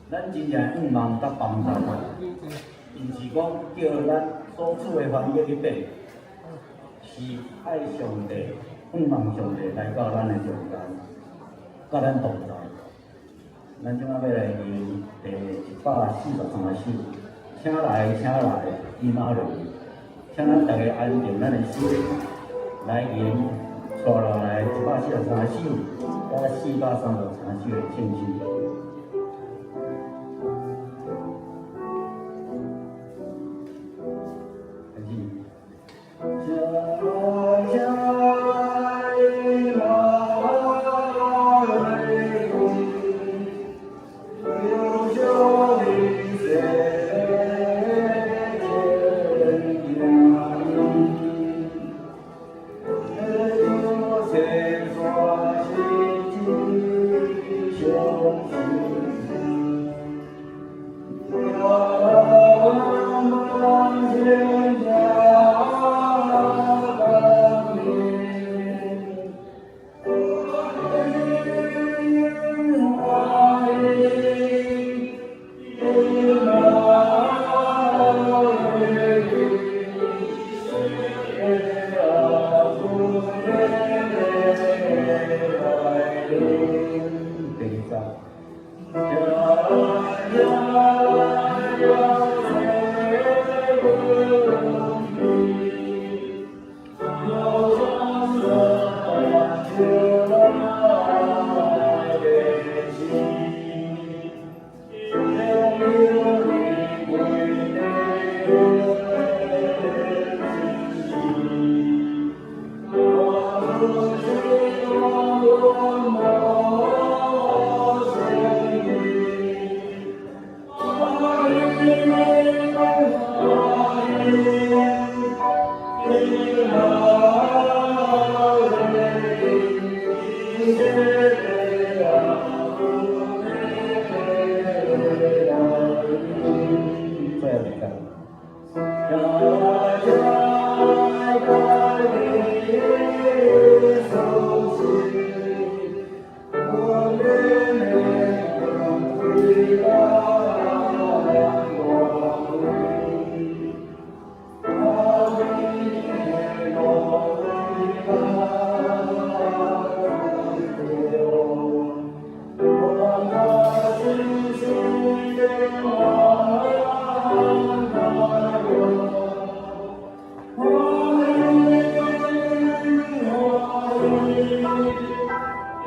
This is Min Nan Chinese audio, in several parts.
咱真正向望佮幫助，毋是講叫咱所處的環境去變，是愛上帝向望上帝來到咱的中間，佮咱同在。咱這擺欲來吟第143首，請來，請來，以馬內利，請咱大家安靜咱的心，來吟綴落來143首，佮433首的唱詩。開始。請來，請來，以馬內利，求上帝聖潔行，耶穌是上心。萬萬千。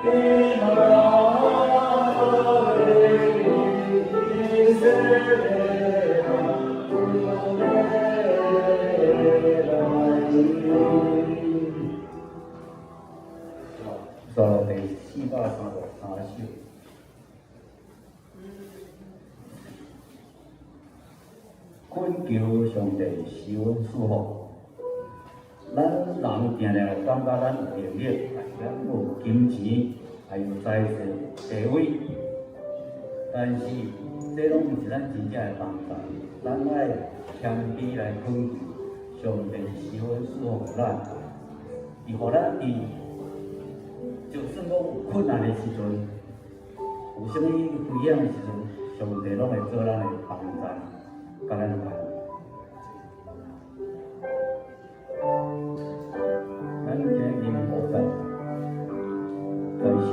最後一個。 煞落第433首。懇求上帝施恩賜福，咱人定定感覺咱有能力，咱有金錢，還有財勢、地位，但是這攏毋是咱真正的幫助。咱愛謙卑來懇求上帝施恩賜福咱，伊予咱佇就算講有困難的時陣，有啥物危險的時陣，上帝攏會做咱的幫助，佮咱伴。咱今日吟五節，開始。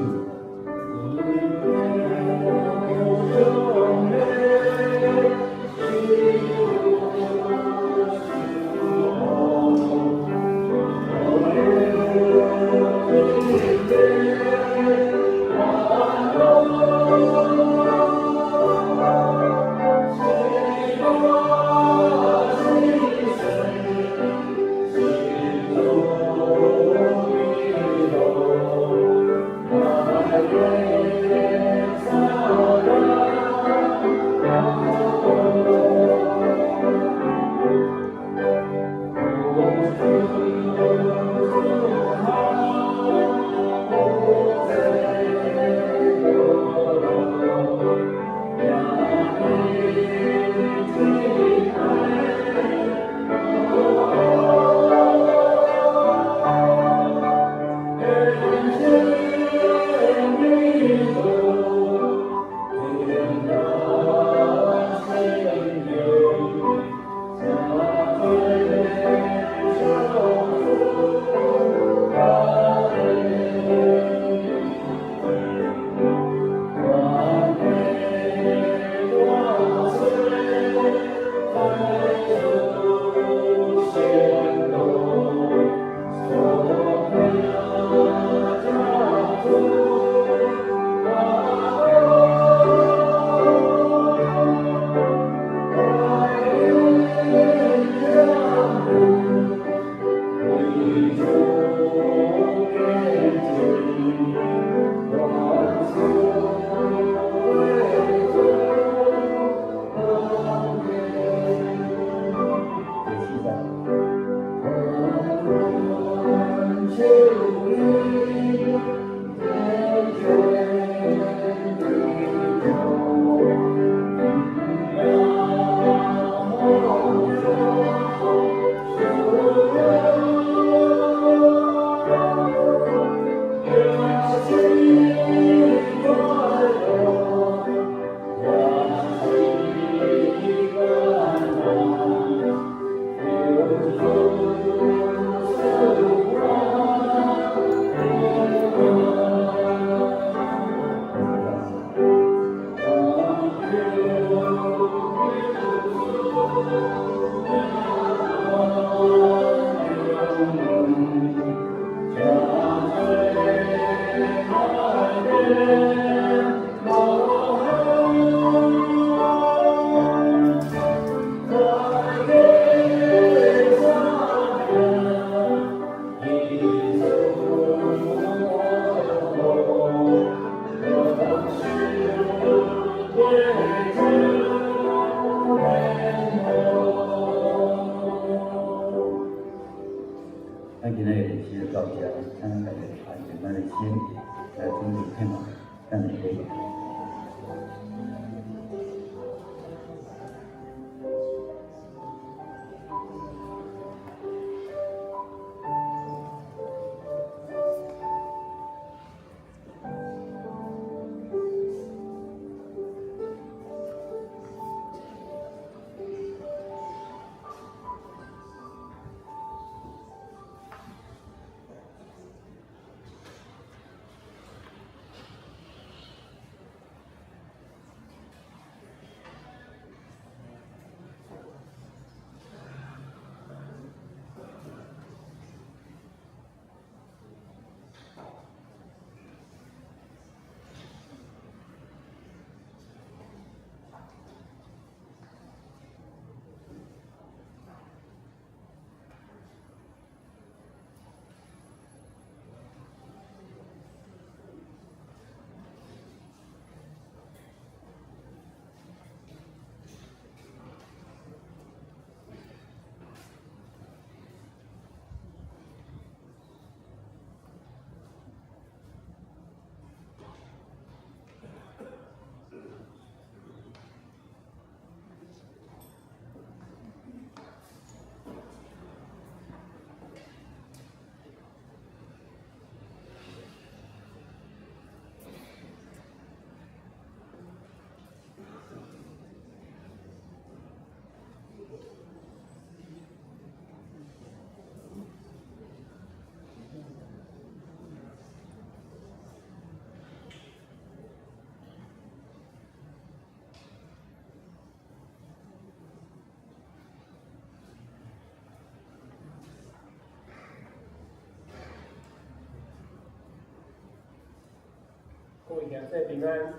位兄弟平安。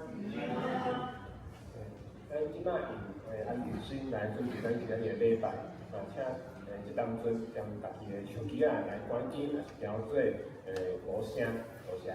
咱這擺用安靜心來準備咱今仔日的禮拜，啊，請這當陣將家己的手機仔來關機，抑是調做無聲，多謝。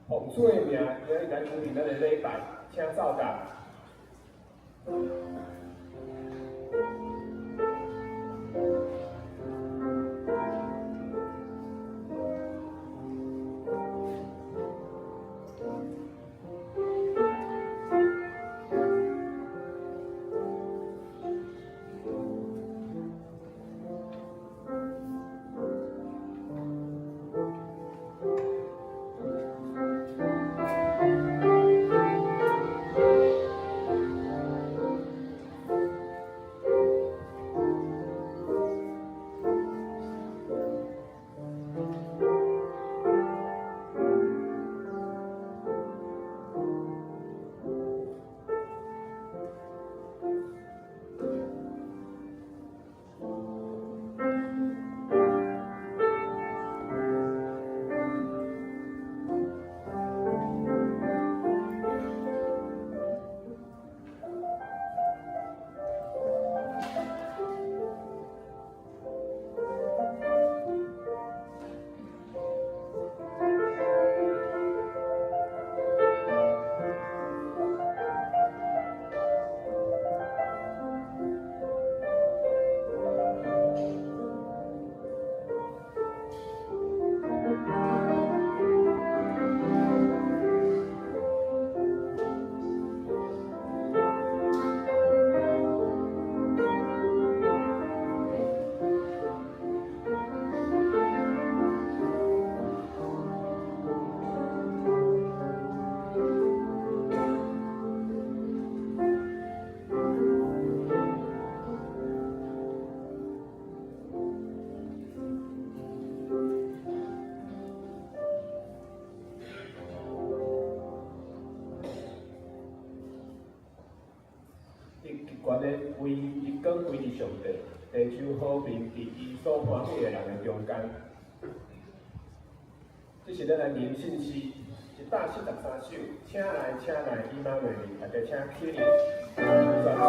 奉主的名，今日來舉行咱的禮拜，請奏樂。伊極權的威，伊光歸佇上帝，地就和平佇伊所歡喜的人的中間。這是咱來念信詩143首，請來，請來，以馬內利，大家請起立，全首。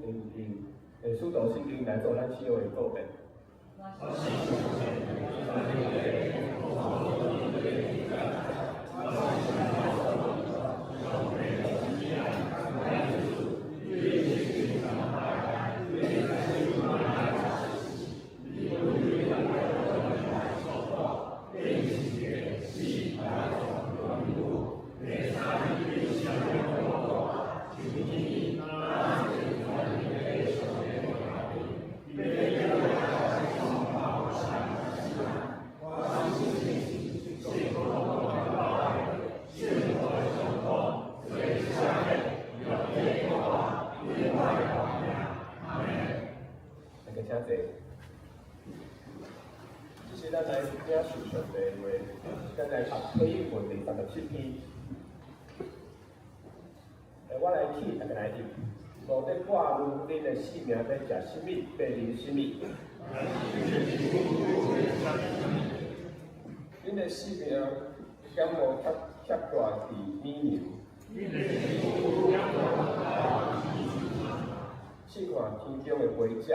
用使徒信經來做咱死後的告別。大家請坐。這是咱來領受上帝的話，咱來讀推文第37篇。我來起，大家來讀。無得掛慮恁的性命欲食啥物，欲啉啥物。恁的性命敢無較較大佇乳牛？試看天中的飛鳥。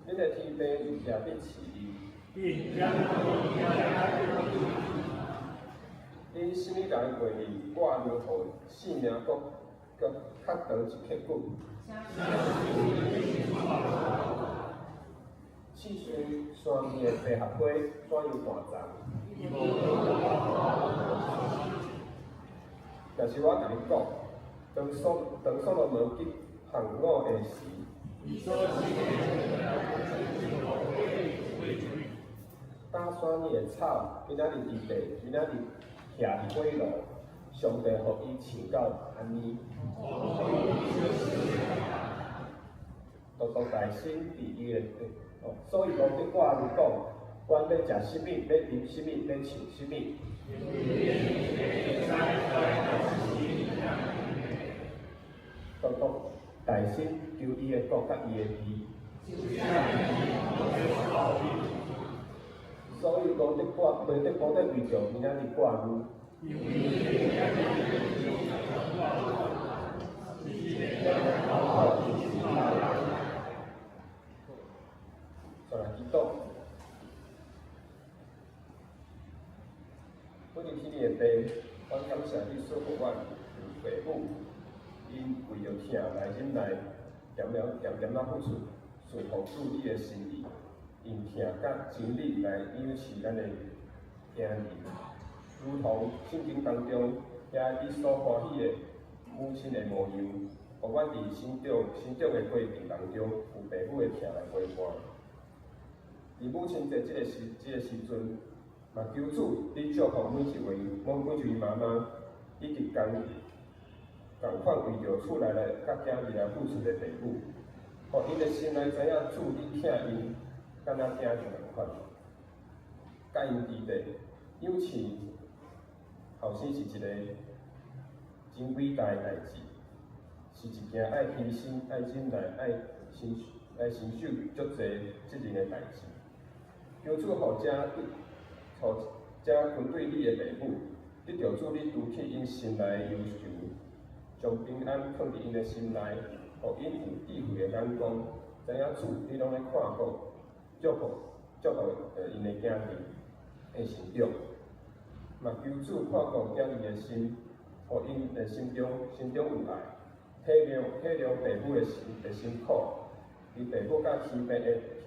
恁的天父也必賜伊。恁啥物人願意掛慮予性命閣閣較長一刻久？試想山邊的百合花怎樣大叢？但是我共你講，當所羅門去行伍的時，打山裡的草，今仔日佇地，今仔日徛佇火爐，上帝予伊穿到按呢。獨獨大身佇伊的，所以無得掛慮講，阮欲食啥物，欲啉啥物，欲穿啥物。獨獨大身求伊的國佮伊的義。所以無得掛，無得為著明仔日掛慮。再來祈禱。阮佇天的父，阮感謝你賜予阮有父母，𪜶為著疼來忍耐，恬恬恬恬仔付出，順服主你的心意，用疼佮真理來養飼咱的囝兒，如同聖經當中遐你所歡喜的母親的模樣，予阮佇成長的過程當中，有父母的疼來陪伴。佇母親節這個時陣，嘛求主你祝福每一位媽媽，以及仝款為著厝內來佮囝兒來付出的父母，予𪜶的心內知影主你疼𪜶，敢若囝兒仝款，佮𪜶佇咧養飼後生是一個真偉大的代誌，是一件愛犧牲、愛忍耐、愛承受足濟責任的代誌。求主予遮跟對你的父母，得著主你除去𪜶心內的憂愁，將平安放佇𪜶的心內，予𪜶有智慧的眼光，知影主你攏咧看顧，祝福𪜶的囝兒的成長。嘛求主看顧囝兒的心，予𪜶的心中有愛，體諒父母的辛苦，佇父母佮天父的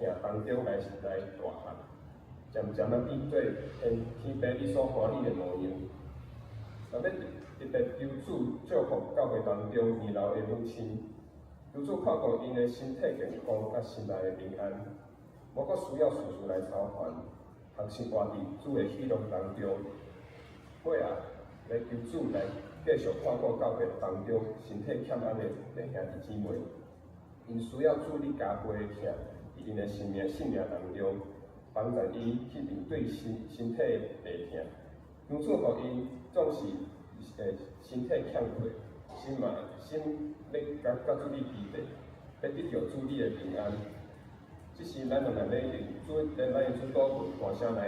疼當中來大漢，漸漸仔變做天父你所歡喜的模樣。若欲特別求主祝福教會當中年老的母親，求主看顧𪜶的身體健康佮心內的平安，無閣需要事事來操煩，學習活佇主的喜樂當中。尾仔，來求主來繼續看顧教會當中身體欠安的弟兄弟姊妹，𪜶需要主你加倍的疼佇𪜶的生命當中，幫助𪜶去面對身體的病痛。求主予𪜶總是身體欠缺，心嘛心欲佮主你彼得，欲得著主你的平安。這是咱兩個咧用主，咱的主禱文大聲來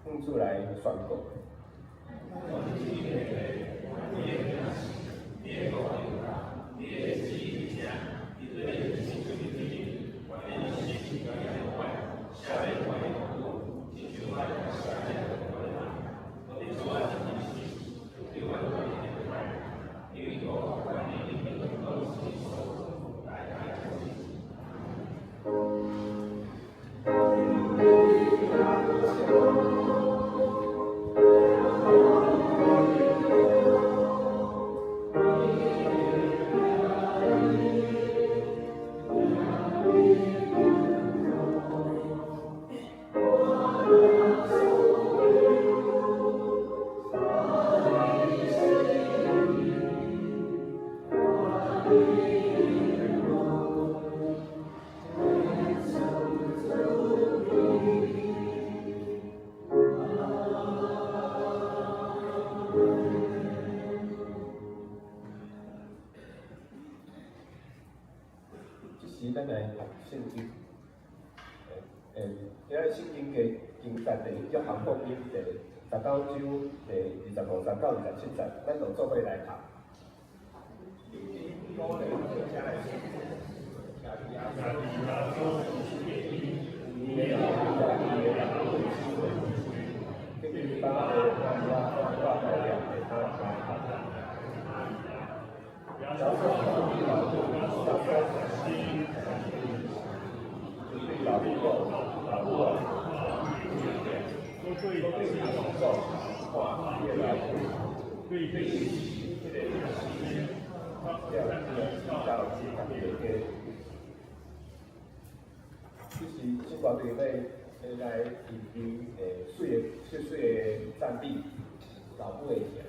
向主來宣告。這時咱來讀聖經，今仔聖經嘅經節第一約翰福音第19章第25節到27節，咱就做伙來讀。這是這寡對欲來研究水的水水的讚美老母的疼。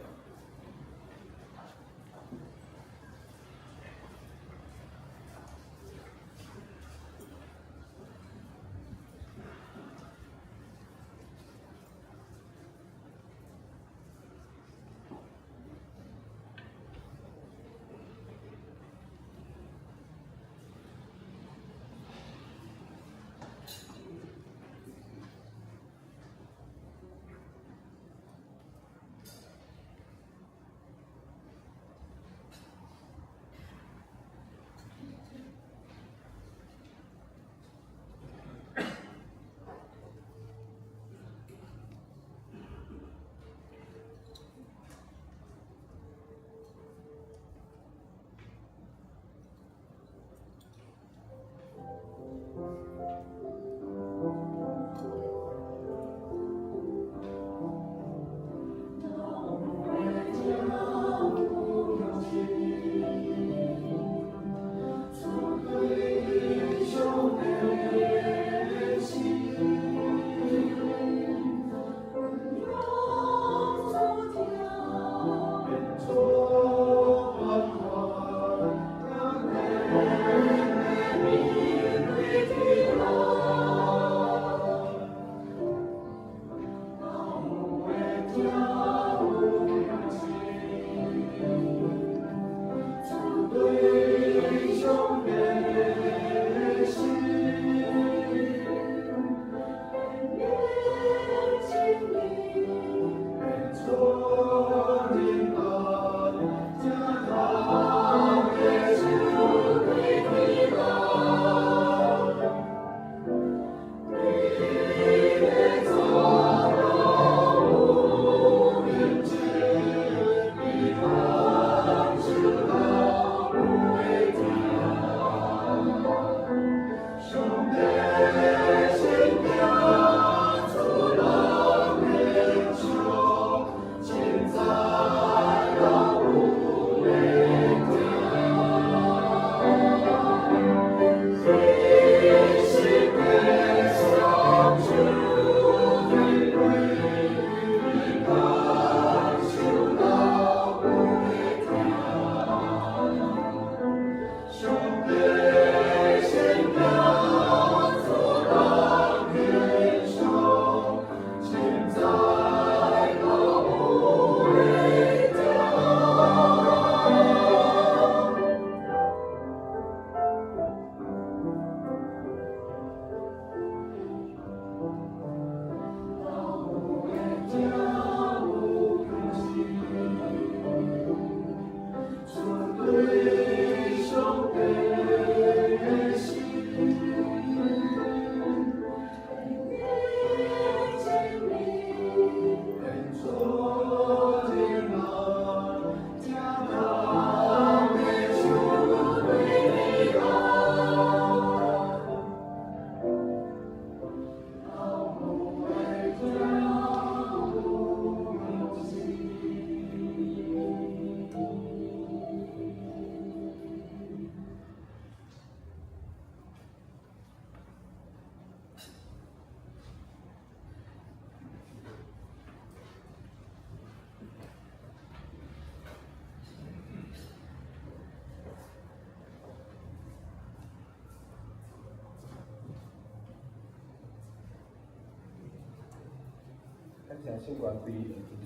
谢圣歌队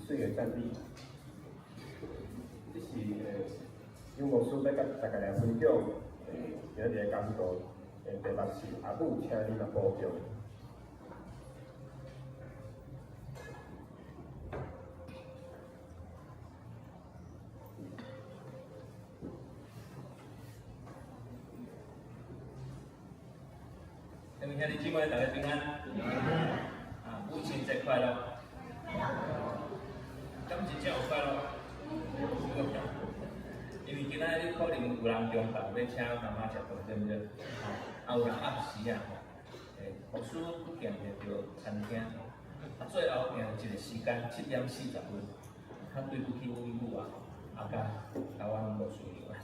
真媠的赞美。这是杨牧师欲佮大家来分享，今仔日的讲道，题目是阿母，请你嘛保重。各位兄弟姊妹，大家平安。啊，母親節快樂！敢真正有快樂？因為今仔日可能有人中晝欲請媽媽食飯，對毋對？啊，有人暗時啊，吼，牧師去行著餐廳，啊，最後定一個時間7點40分，較對不起阮母啊，啊，佮台灣牧師娘啊，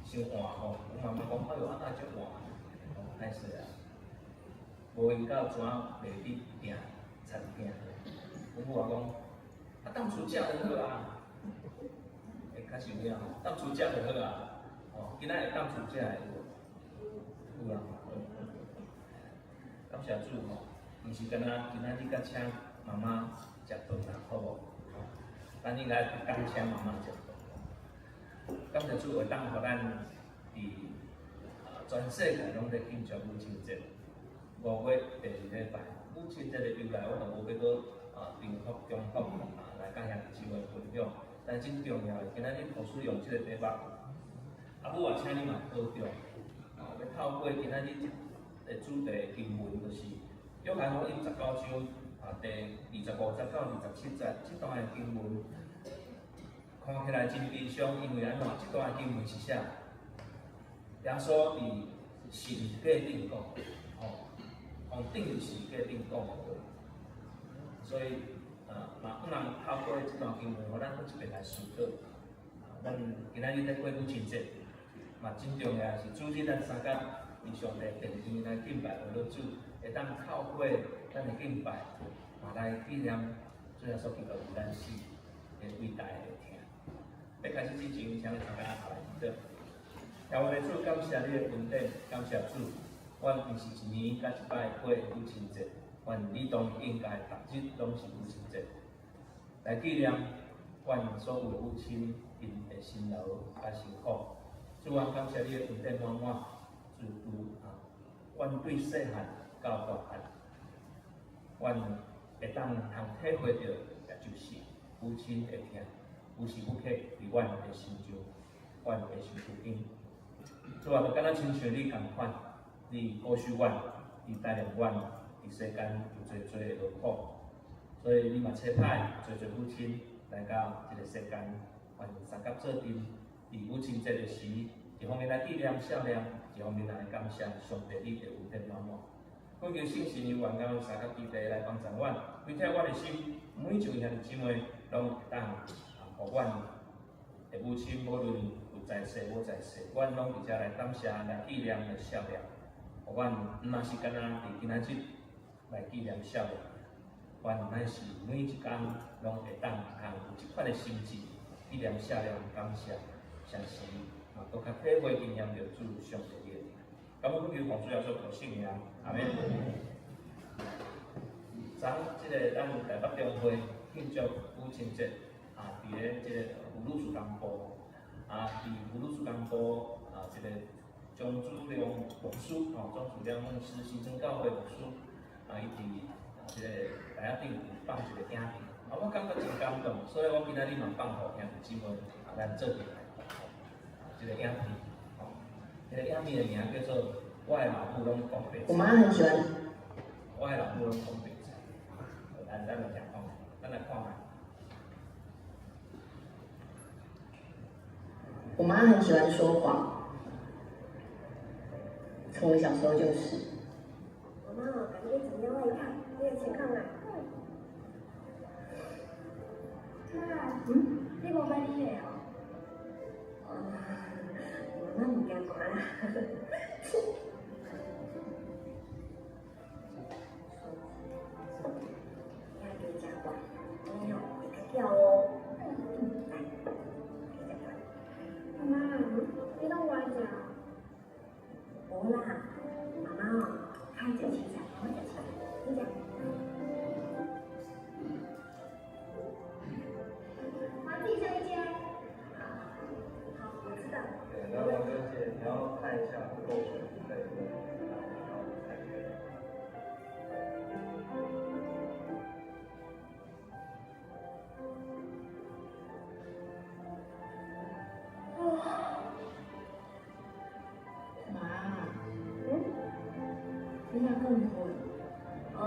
傷晏吼，阮媽媽講，哎喲，啊哪遮晏？吼，歹勢啊！無閒到怎袂去訂餐廳？阮母仔講，啊，踮厝食就好啊。會較實有影吼，踮厝食就好啊。吼，今仔會踮厝食的有無？有啦。感謝主吼，毋是干焦今仔日佮請媽媽食飯啦，好無？吼，咱應該逐工請媽媽食飯。感謝主會當予咱佇全世界攏咧慶祝母親節。5月第二禮拜，母親節的由來，我就無欲閣重複重複啊來佮兄弟姊妹分享。但真重要的，今仔日牧師用這個題目，阿母啊，請你嘛保重。啊，欲透過今仔日這個主題的經文，就是約翰福音19章啊第25節到27節這段的經文，看起來真悲傷，因為按怎？這段的經文是啥？耶穌佇十字架頂講，吼。往釘佇十字架頂講的話，所以啊，嘛不能透過這段經文，予咱閣一遍來思考。咱今仔日咧過母親節，嘛真重要是主日咱相佮佇上帝殿前來敬拜，為了主會當透過咱的敬拜，嘛來紀念主耶穌基督為咱死的偉大的疼。欲開始之前，請咱大家來祈禱。天父的主，感謝你的恩典，感謝主。阮毋是一年才一擺過母親節，阮理當應該逐日攏是母親節，來紀念阮所有的母親𪜶的辛勞佮辛苦。主啊，感謝你的恩典滿滿，自拄啊，阮對細漢到大漢，阮會當通體會著，也就是母親的疼，無時無刻佇阮的心中，阮的身軀頂。主啊，就敢若親像你仝款。你顧惜阮，你帶領阮佇世間有濟濟的勞苦，所以你嘛差派濟濟母親來到這個世間，阮相佮做陣，佇母親節的時，一方面來紀念孝念，一方面來感謝上帝你的恩典滿滿。懇求聖神由願阮相佮基地來幫助阮，開啟阮的心，每一位兄弟姊妹攏會當啊，予阮的母親，無論有在世無在世，阮攏佇遮來感謝、來紀念、來孝念。阮毋若是干焦佇今仔日來紀念孝念，阮乃是每一工攏會當通有這款的心志，紀念孝念感謝，同時嘛，閣較體會經驗著主上帝的疼。感恩求奉主耶穌基督聖名，阿門。昨這個咱台北中會慶祝母親節，啊，佇咧這個葫蘆厝東部，啊，佇葫蘆厝東部啊，這個。張主亮牧師，吼，張主亮牧師，新生教會牧師，啊，伊佇這個台仔頂有放一個影片，啊，我感覺真感動，所以我今仔日嘛放予兄弟姊妹，啊，咱做伙來看，這個影片，吼，這個影片的名叫做《我的老母攏講白菜》。我媽很喜歡。我的老母攏講白菜，咱來聽看，咱來看覓。我媽很喜歡說謊。從我小時候就是。媽媽，我感覺怎麼樣外套？你有情況啊？媽，你無買你的哦？哦，媽媽毋驚寒啦。你愛加食懸，按呢吼會較巧哦。來，加食懸。媽，你攏無愛食？無啦，媽媽哦，較愛食青菜，我食青菜，你食。要看一下不夠水之類的問題，然後才決定。媽，你哪閣毋睏？哦，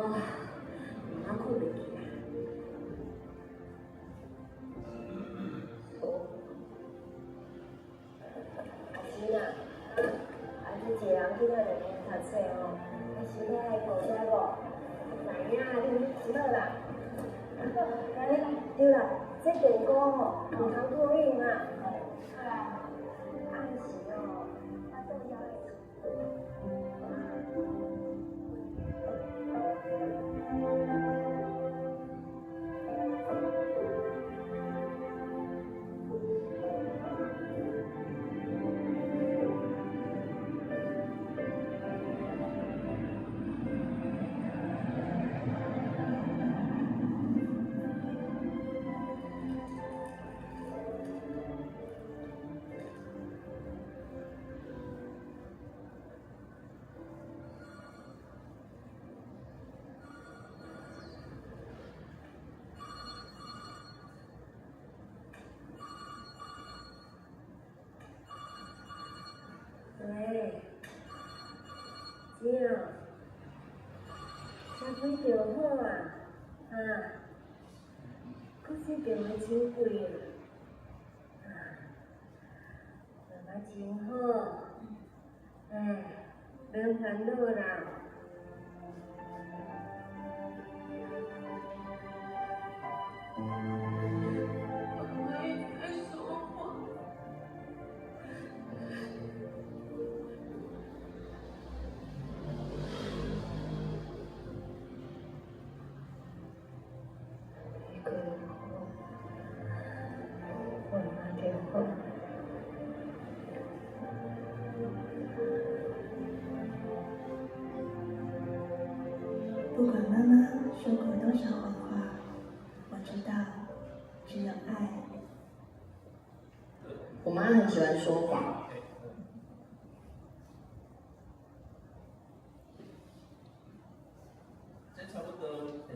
媽睏袂去啊。阿姊啊，啊你一个人去到两边讀冊吼，你身體愛顧者無？知影，你毋好啦。來，對啦，這電鍋吼，毋通托運啊。好啦，暗時哦，我倒交來厝。喂，姊啊，车费就好啊，哈，阁这电话真贵啊，啊，妈媽真好，哎，免煩惱啦。媽媽一直在說謊。一個人好，我媽就好。不管媽媽說過多少謊話，我知道只有愛。我媽很喜歡說謊。這差不多，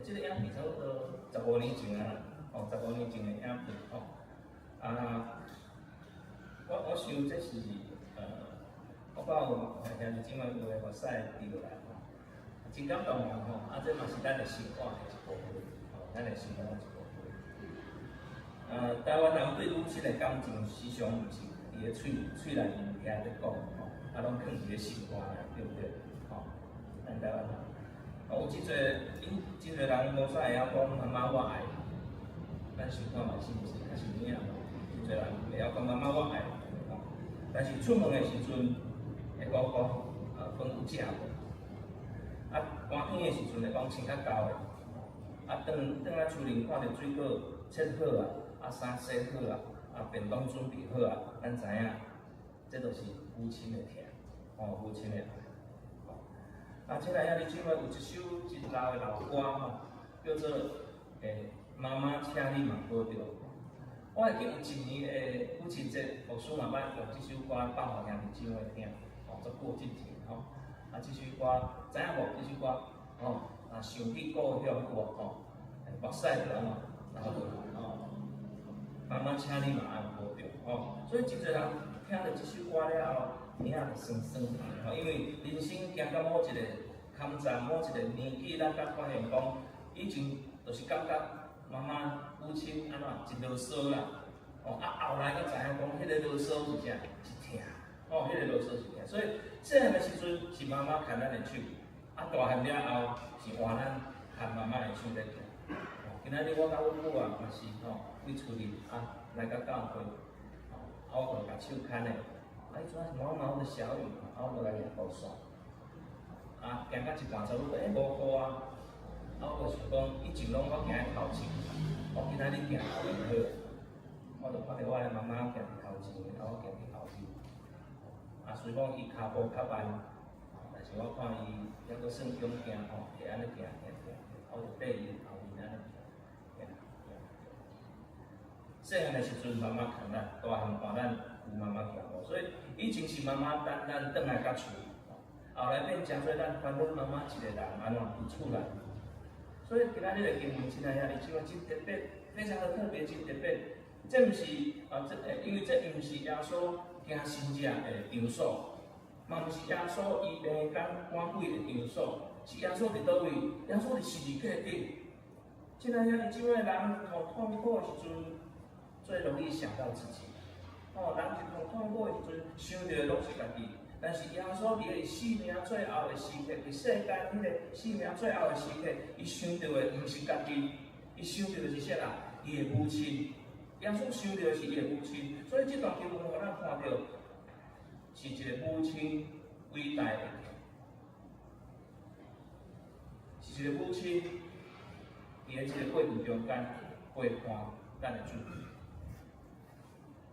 這個影片差不多15年前啊，哦，15年前的影片，哦，啊，我想這是我看有兄弟姊妹有的目屎滴落來吼，真感動人吼，啊，這嘛是咱的生活的一部分，吼，咱的生活的一部分。台灣人對母親的感情時常毋是佇咧喙喙內面遐咧講吼，啊，攏囥佇咧心肝內，對毋對？吼，咱台灣人。哦，有真濟，𪜶真濟人無啥會曉講媽媽我愛你，咱想看覓是毋是？還是有影無？真濟人會曉講媽媽我愛你，吼。但是出門的時陣會講講，啊，飯有食無？啊，寒天的時陣會講穿較厚的，啊，轉轉來厝裡看著水果切好啊，啊，衫洗好啊，啊，便當準備好啊，咱知影，這就是母親的疼，吼，母親的愛。啊，親愛兄弟姊妹，有一首真老的老歌吼，叫做《媽媽請你嘛保重》。我會記有一年的母親節，牧師嘛捌用這首歌放予兄弟姊妹聽，吼，足久之前吼。啊，這首歌知影無？這首歌吼，啊，想起故鄉有無吼？目屎就按怎流落來吼。媽媽請你嘛愛保重吼。所以真濟人聽著這首歌了後，耳仔就酸酸吼，因為人生行到某一個坎站，某一個年紀，咱才發現講，以前就是感覺媽媽、母親按怎真囉嗦啦，哦，啊後來才知影講，彼個囉嗦是啥？是疼，哦，彼個囉嗦是疼。所以細漢的時陣是媽媽牽咱的手，啊大漢了後是換咱牽媽媽的手咧行。哦，今仔日我佮阮母啊嘛是吼，對厝裡啊來到教會，哦，啊我就共手牽的。啊，彼陣是毛毛的小雨，啊，我就來舉雨傘。啊，行到一半差不多，欸，無雨啊！啊，我就想講，以前攏我行佇頭前，我今仔日行後面好。我就看著我的媽媽行佇頭前，啊，我行佇後面。啊，雖講伊跤步較慢，但是我看伊猶閣算勇健吼，會按呢行行行，我就綴伊後面按呢行行行。細漢的時陣，媽媽牽咱，大漢換咱有媽媽行路，所以以以前是媽媽等咱轉來到厝，後來變成做咱煩惱媽媽一個人按怎佇厝內。所以今仔日的經文，親愛兄弟姊妹真特別，非常的特別，真特別。這毋是啊，這因為這毋是耶穌行神蹟的場所，嘛毋是耶穌醫病趕趕鬼的場所，是耶穌佇佗位？耶穌佇十字架頂。親愛兄弟姊妹，人痛痛苦的時陣，最容易想到自己。哦，人一痛痛苦的時陣，想著的攏是家己。但是耶穌佇個生命最後的時刻，佇世間彼個生命最後的時刻，伊想著的毋是家己，伊想著的是啥啦？伊的母親。耶穌想著的是伊的母親，所以這段經文予咱看著是一個母親偉大的疼，是一個母親佇這個過程中間陪伴咱的主。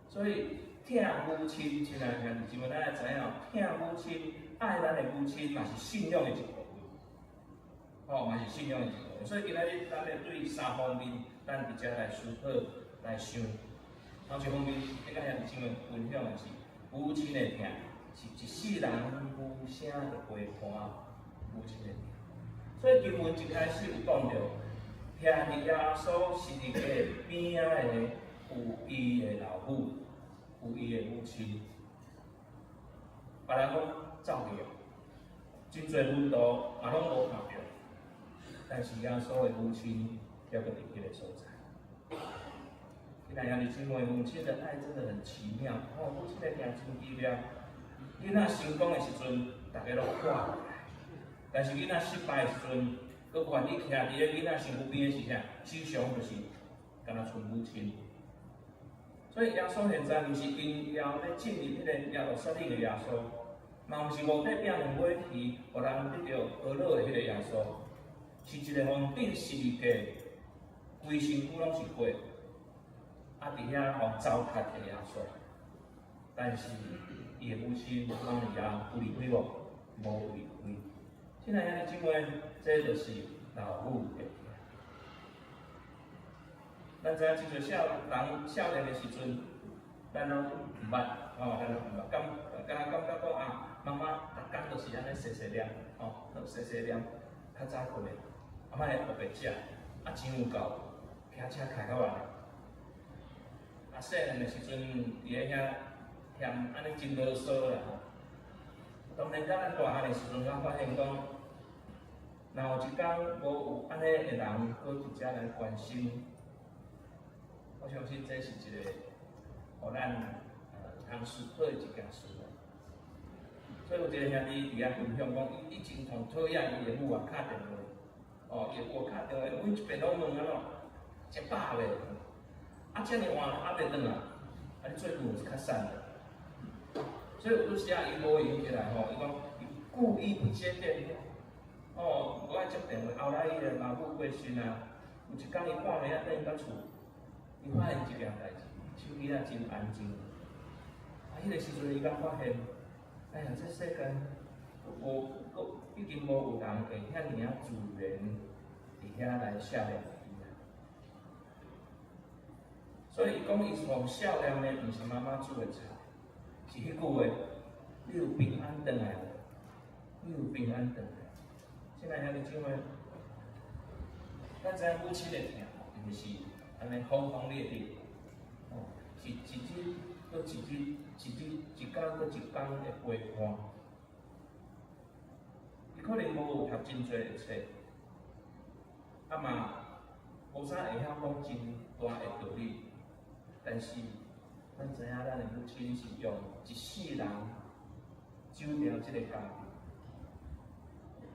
所以疼母親，親愛兄弟姊妹，咱愛知影，疼母親、愛咱的母親，嘛是信仰的一部分，吼，嘛是信仰的一部分。所以今仔日咱咧對三方面，咱佇遮來思考、來想。頭一方面，欲佮兄弟姊妹分享的是母親的疼，是一世人無聲的陪伴，母親的疼。所以經文一開始有講著，徛佇耶穌十字架邊仔的有伊的老母，有伊的母親。別人攏走去啊，真濟門徒嘛攏無看著，但是耶穌的母親猶閣佇彼個所在。親愛兄弟姊妹，母親的愛真的很奇妙，哦，母親的疼真奇妙。囡仔成功的時陣，逐家攏看來；但是囡仔失敗的時陣，閣願意徛佇咧囡仔身軀邊的是啥？時常就是敢若賰母親。所以耶穌現在毋是榮耀咧進入彼個耶路撒冷的耶穌，嘛毋是五塊餅兩尾魚，予人得著餓餓的彼個耶穌，是一個予釘十字架，規身軀攏是血，啊佇遐予糟蹋的耶穌。但是伊的母親瑪利亞有離開無？無離開。親愛兄弟姊妹，這就是老母的疼。咱知影真濟少人少年的時陣，咱攏毋捌，吼，咱攏毋捌，敢若感覺講啊，媽媽逐工都是按呢細細念，吼，細細念，較早睏的，啊莫烏白食，啊錢有夠，騎車開較遠。啊細漢的時陣，佇咧遐嫌按呢真囉嗦啦吼。當然，到咱大漢的時陣，才發現講，若有一工無有按呢的人閣佇遮來關心，我相信這是一個，予咱通思考的一件事。所以有一個兄弟佇遐分享講，伊真痛討厭伊的母啊敲電話，哦，伊的母敲電話，每一遍攏問按怎，食飽未？啊，遮爾晚猶袂轉來，啊，你最近有較瘦無？所以有時啊，伊無閒起來吼，伊講伊故意不接電話，哦，無愛接電話。後來伊的老母過身啊，有一工伊半暝仔轉到厝，伊發現一件代誌，手機仔真安靜。啊，彼個時陣伊才發現，哎呀，這世間無，閣已經無有人會遐爾仔自然佇遐來錫念伊啊。所以伊講伊從少年的，毋是媽媽煮的菜，是彼句話：你有平安轉來無？你有平安轉來？親愛兄弟姊妹，咱知影母親的疼，毋是按呢轟轟烈烈，哦，是一日閣一日，一日一工閣一工的陪伴。伊可能無有讀真濟的冊，啊嘛無啥會曉講真大的道理，但是咱知影咱的母親是用一世人守牢這個家庭，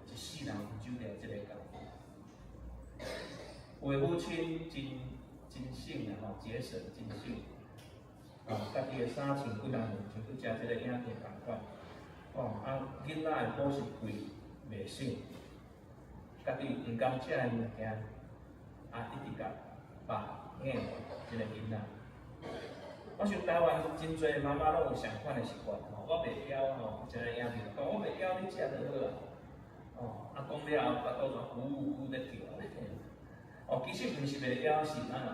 一世人守牢這個家庭。有的母親真真省啊吼，節省真省，啊，家己的衫穿幾若年，像去食這個影片仝款，哦，啊，囡仔的補習費袂省，家己毋甘食的物件，啊，一直共肉硬這個囡仔。我想台灣真濟媽媽攏有相款的習慣吼，我袂枵吼，食個影片講我袂枵，你食就好啊。哦，啊講了後，腹肚就咕咕咧叫。哦，其實毋是袂枵，是按怎？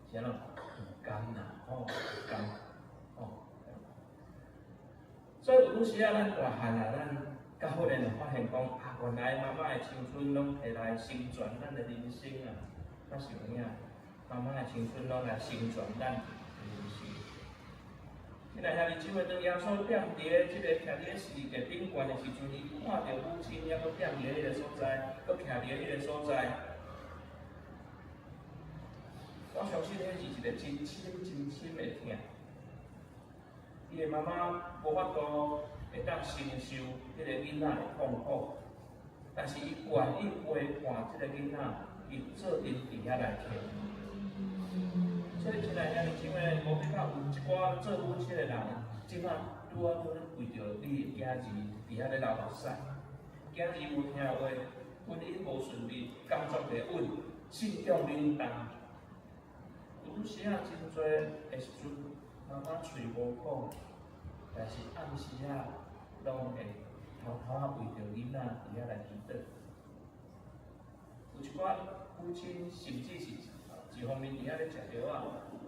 是按怎？毋甘啦，吼，毋甘，哦。有拄時仔咱大漢啊，咱較忽然會發現講啊，原來媽媽的青春攏摕來成全咱的人生啊，敢是有影？媽媽的青春攏來成全咱的人生。親愛兄弟姊妹，當耶穌踮佇咧這個徛佇咧十字架頂懸的時陣，伊看著母親猶閣踮佇咧彼個所在，閣徛佇咧彼個所在。我相信彼是一個真深真深的疼。伊的媽媽無法度會當承受彼個囡仔的痛苦，但是伊願意陪伴這個囡仔，伊做陣佇遐來疼。所以，親愛兄弟姊妹，無比較有一寡做母親的人，這馬拄仔拄為著你的囝兒佇遐咧流目屎，囝兒無聽話，婚姻無順利，工作袂穩，信仰冷淡。有拄時仔真濟的時陣，媽媽喙無講，但是暗時仔攏會偷偷仔為著囡仔佇遐來祈禱。有一寡母親甚至是一方面佇遐咧食藥仔，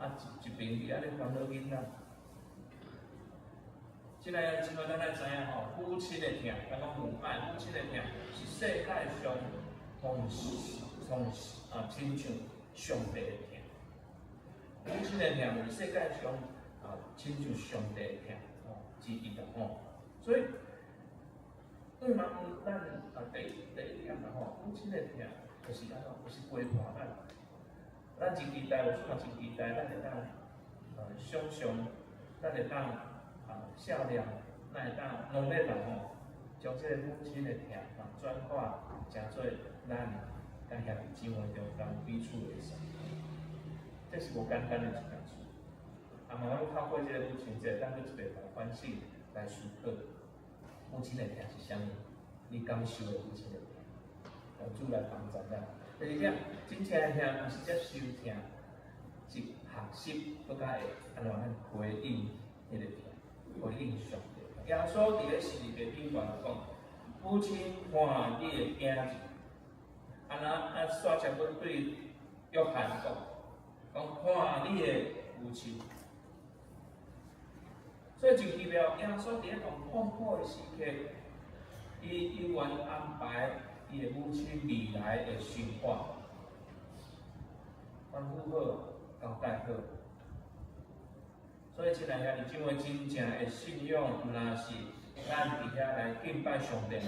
啊一一邊佇遐咧煩惱囡仔。親愛的姊妹，咱愛知影吼，母親的疼，咱講母愛，母親的疼是世界上同同啊親像上帝的疼。母親的疼是世界上啊親像上帝的疼吼之一啦吼。所以，對媽咱啊第一第一點啦吼，母親的疼就是按怎，就是陪伴咱。咱真期待，有時嘛真期待，咱會當想像，咱會當啊笑臉，咱會當努力啦吼，將這個母親的疼啊轉化成做咱佮兄弟姊妹中間彼此的相愛，這是無簡單的一件事。啊，嘛，阮透過這個母親節，咱閣一遍來反省、來思考，母親的疼是啥物？你感受的母親的疼，讓主來幫助咱。第二點，真正的疼毋是接受疼，是學習閣較會按怎咱回應彼個疼，回應上帝。耶穌佇咧十字架頂懸講：母親看你的囝兒，啊若啊煞才閣對約翰講，講看你的母親。所以真奇妙，耶穌佇咧共痛苦的時刻，伊猶原安排伊的母親未來的生活，吩咐好，交代好。所以，親愛兄弟姊妹，真正的信仰，毋但是咱佇遐來敬拜上帝爾。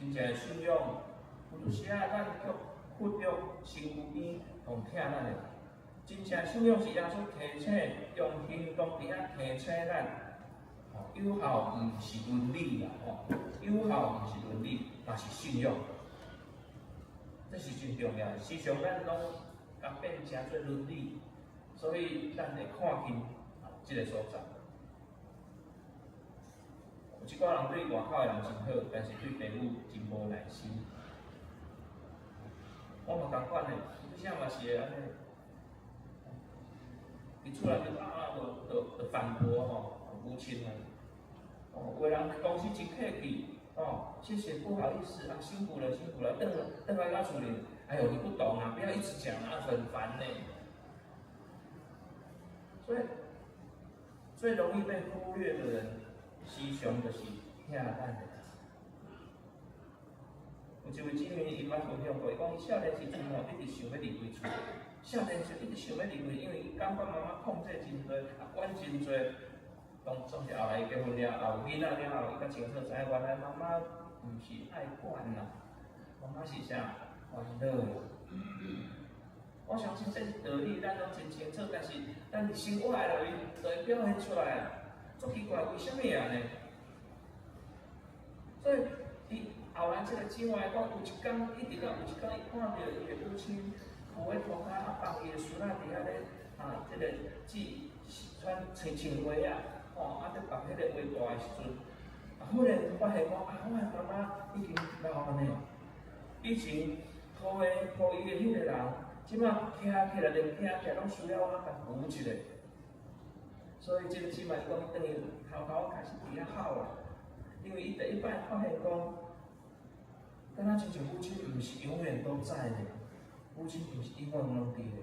真正的信仰，有陣時仔咱卻忽略身軀邊同疼咱的人。真正信仰是耶穌提醒，用行動佇遐提醒咱。有效毋是倫理啦，吼，有效毋是倫理，嘛是信仰。這是真重要的。時常咱攏共變成做倫理，所以咱會看輕啊這個所在。有一寡人對外口的人真好，但是對父母真無耐心。我嘛仝款的，有時嘛是會按呢。佇厝內面啊，就就就反駁吼，母親啊。哦，有的人公司真客氣，哦，謝謝，不好意思啊，辛苦了，辛苦了，轉轉來到厝裡，哎呦，你不懂啊，不要一直講啊，很煩呢。所以，最容易被忽略的人，時常就是疼咱的人。有一位姊妹，伊捌分享過，伊講伊少年時陣吼，一直想欲離開厝，少年時一直想欲離開，因為伊感覺媽媽控制真濟，啊管真濟。當總是後來伊結婚了後，有囡仔了後，伊較清楚知影，原來媽媽毋是愛管啦，媽媽是啥？煩惱。我相信這道理咱攏真清楚，但是咱佇生活的內面就會表現出來啊，足奇怪，為啥物按呢？所以，伊後來這個姊妹講，有一工一直到有一工，伊看著伊的母親扶佇塗跤，啊放伊的孫仔佇遐咧啊，這個織穿穿穿鞋仔，吼，啊，佇縛彼個鞋帶的時陣，啊，忽然發現講，啊，我的媽媽已經老呢，以前抱的抱伊的彼個人，這馬徛起來連徛起來攏需要我共扶一下。所以這個姊妹講，轉去偷偷開始佇遐哭啊，因為伊第一擺發現講，敢若親像母親毋是永遠都在的，母親毋是永遠攏佇的。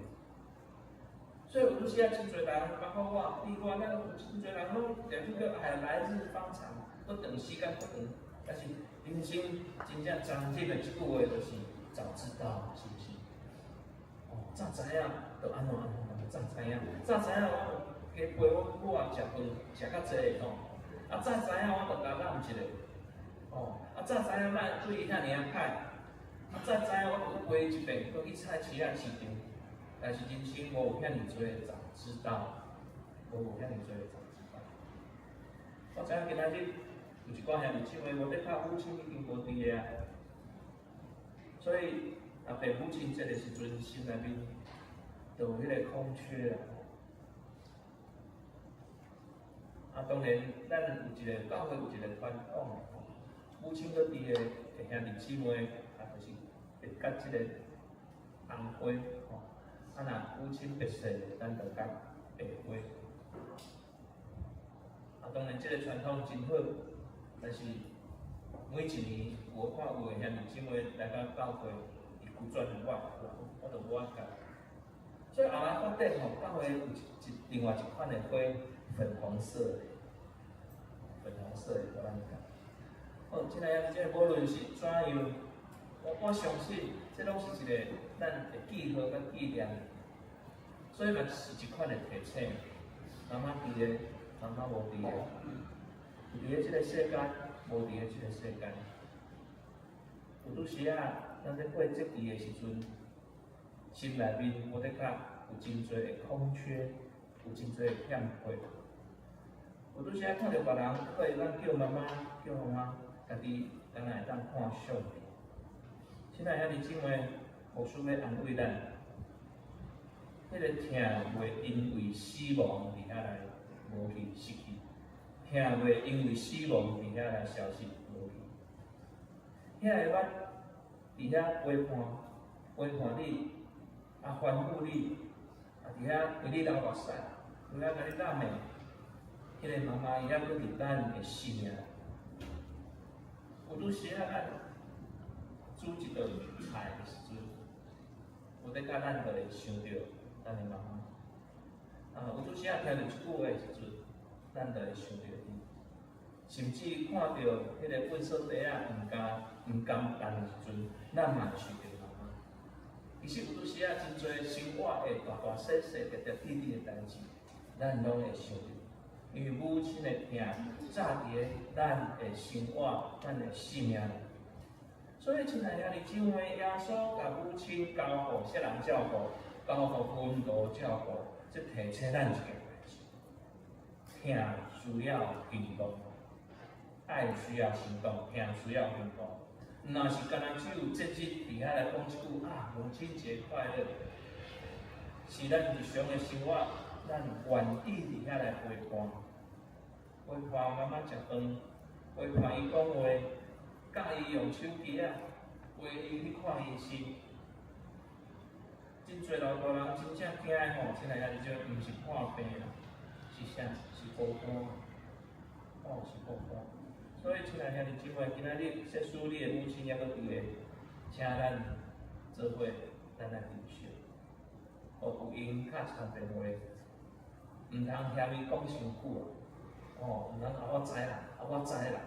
所以有陣時啊，真濟人，包括我、你我，咱有真濟人攏定去叫哎來日方長，閣長時間閣長，但是人生真正真正的一句話就是早知道，是毋是？哦，早知影就按怎按怎，早知影，早知影我加陪阮母啊食飯食較濟吼，啊早知影我就共攬一下，哦，啊早知影莫對伊遐爾仔歹，啊早知影我閣陪伊一遍，閣去菜市仔市場。但是人生無有遐爾濟的早知道，無有遐爾濟的早知道。我知影今仔日有一寡兄弟姊妹無咧拍母親已經無佇個啊，所以阿爸母親節的時陣，心內面就有彼個空缺啊。啊，當然，咱有一個教會有一個傳統，母親閣佇個的兄弟姊妹，啊，就是會結這個紅花吼。啊，若母親白色，咱就結白花。啊，當然，這個傳統真好，但是每一年我看有的兄弟姊妹來到教會，伊拒絕我，我就無愛結。所以後來發展吼，教會有一另外一款的花，粉紅色的，粉紅色的，予咱結。好，親愛的，這個無論是怎樣，我相信這攏是一個咱的記號佮紀念。所以嘛是一款的提醒，媽媽佇咧，媽媽無佇咧，佇咧這個世間，無佇咧這個世間。有拄時仔，咱咧過節期的時陣，心內面無的確有真濟的空缺，有真濟的欠缺。有拄時仔看著別人，閣會當叫媽媽，叫媽媽，家己敢若會當看上帝。親愛兄弟姊妹，牧師欲安慰咱。彼個疼袂因為死亡佇遐來無去失去，疼袂因為死亡佇遐來消失無去。遐會捌佇遐陪伴陪伴你，啊吩咐你，啊佇遐為你流目屎，佇遐共你攬的，彼個媽媽伊猶閣佇咱的生命。有拄時仔咱煮一頓菜的時陣，有的較咱就會想著咱的媽媽。啊，有拄時仔聽著一句話的時陣，咱就會想著伊。甚至看著彼個糞掃袋仔毋甘擔的時陣，咱嘛會想著媽媽。其實有拄時仔真濟生活的大大細細、點點滴滴的代誌，咱攏會想著。因為母親的疼，早佇咧咱的生活、咱的生命內。所以，親愛兄弟姊妹，耶穌共母親交予啥人照顧？交予門徒照顧，這提醒咱一件代誌：疼需要行動，愛需要行動，疼需要行動。毋若是干焦只有節日佇遐來講一句啊，母親節快樂，是咱日常的生活，咱願意佇遐來陪伴，陪伴媽媽食飯，陪伴伊講話，教伊用手機仔，陪伊去看醫生。真濟老大人真正驚的吼，親愛兄弟姊妹，毋是破病啦，是啥？是孤單。哦，是孤單。所以，親愛兄弟姊妹，今仔日說使你的母親猶閣佇咧，請咱做伙，咱來珍惜。哦，有閒敲一通電話，毋通嫌伊講傷久啊。哦，毋通啊，我知啦，啊我知啦，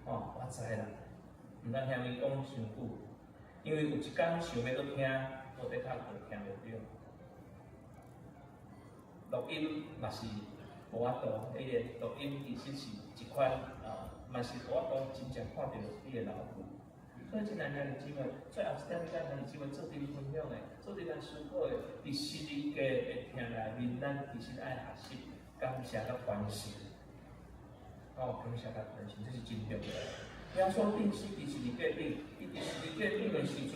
哦，我知啦，毋通嫌伊講傷久，因為有一工想欲閣聽，無的確就聽袂著。錄音嘛是無法度，彼個錄音其實是一款啊，嘛是無法度真正看著你的老母。所以，親愛兄弟姊妹，最後一點，欲佮兄弟姊妹做陣分享的，做陣來思考的，佇十字架的疼內面，咱其實愛學習感謝佮傳承。哦，感謝佮傳承，這是真重要。耶穌釘死佇十字架頂，伊佇十字架頂的時陣，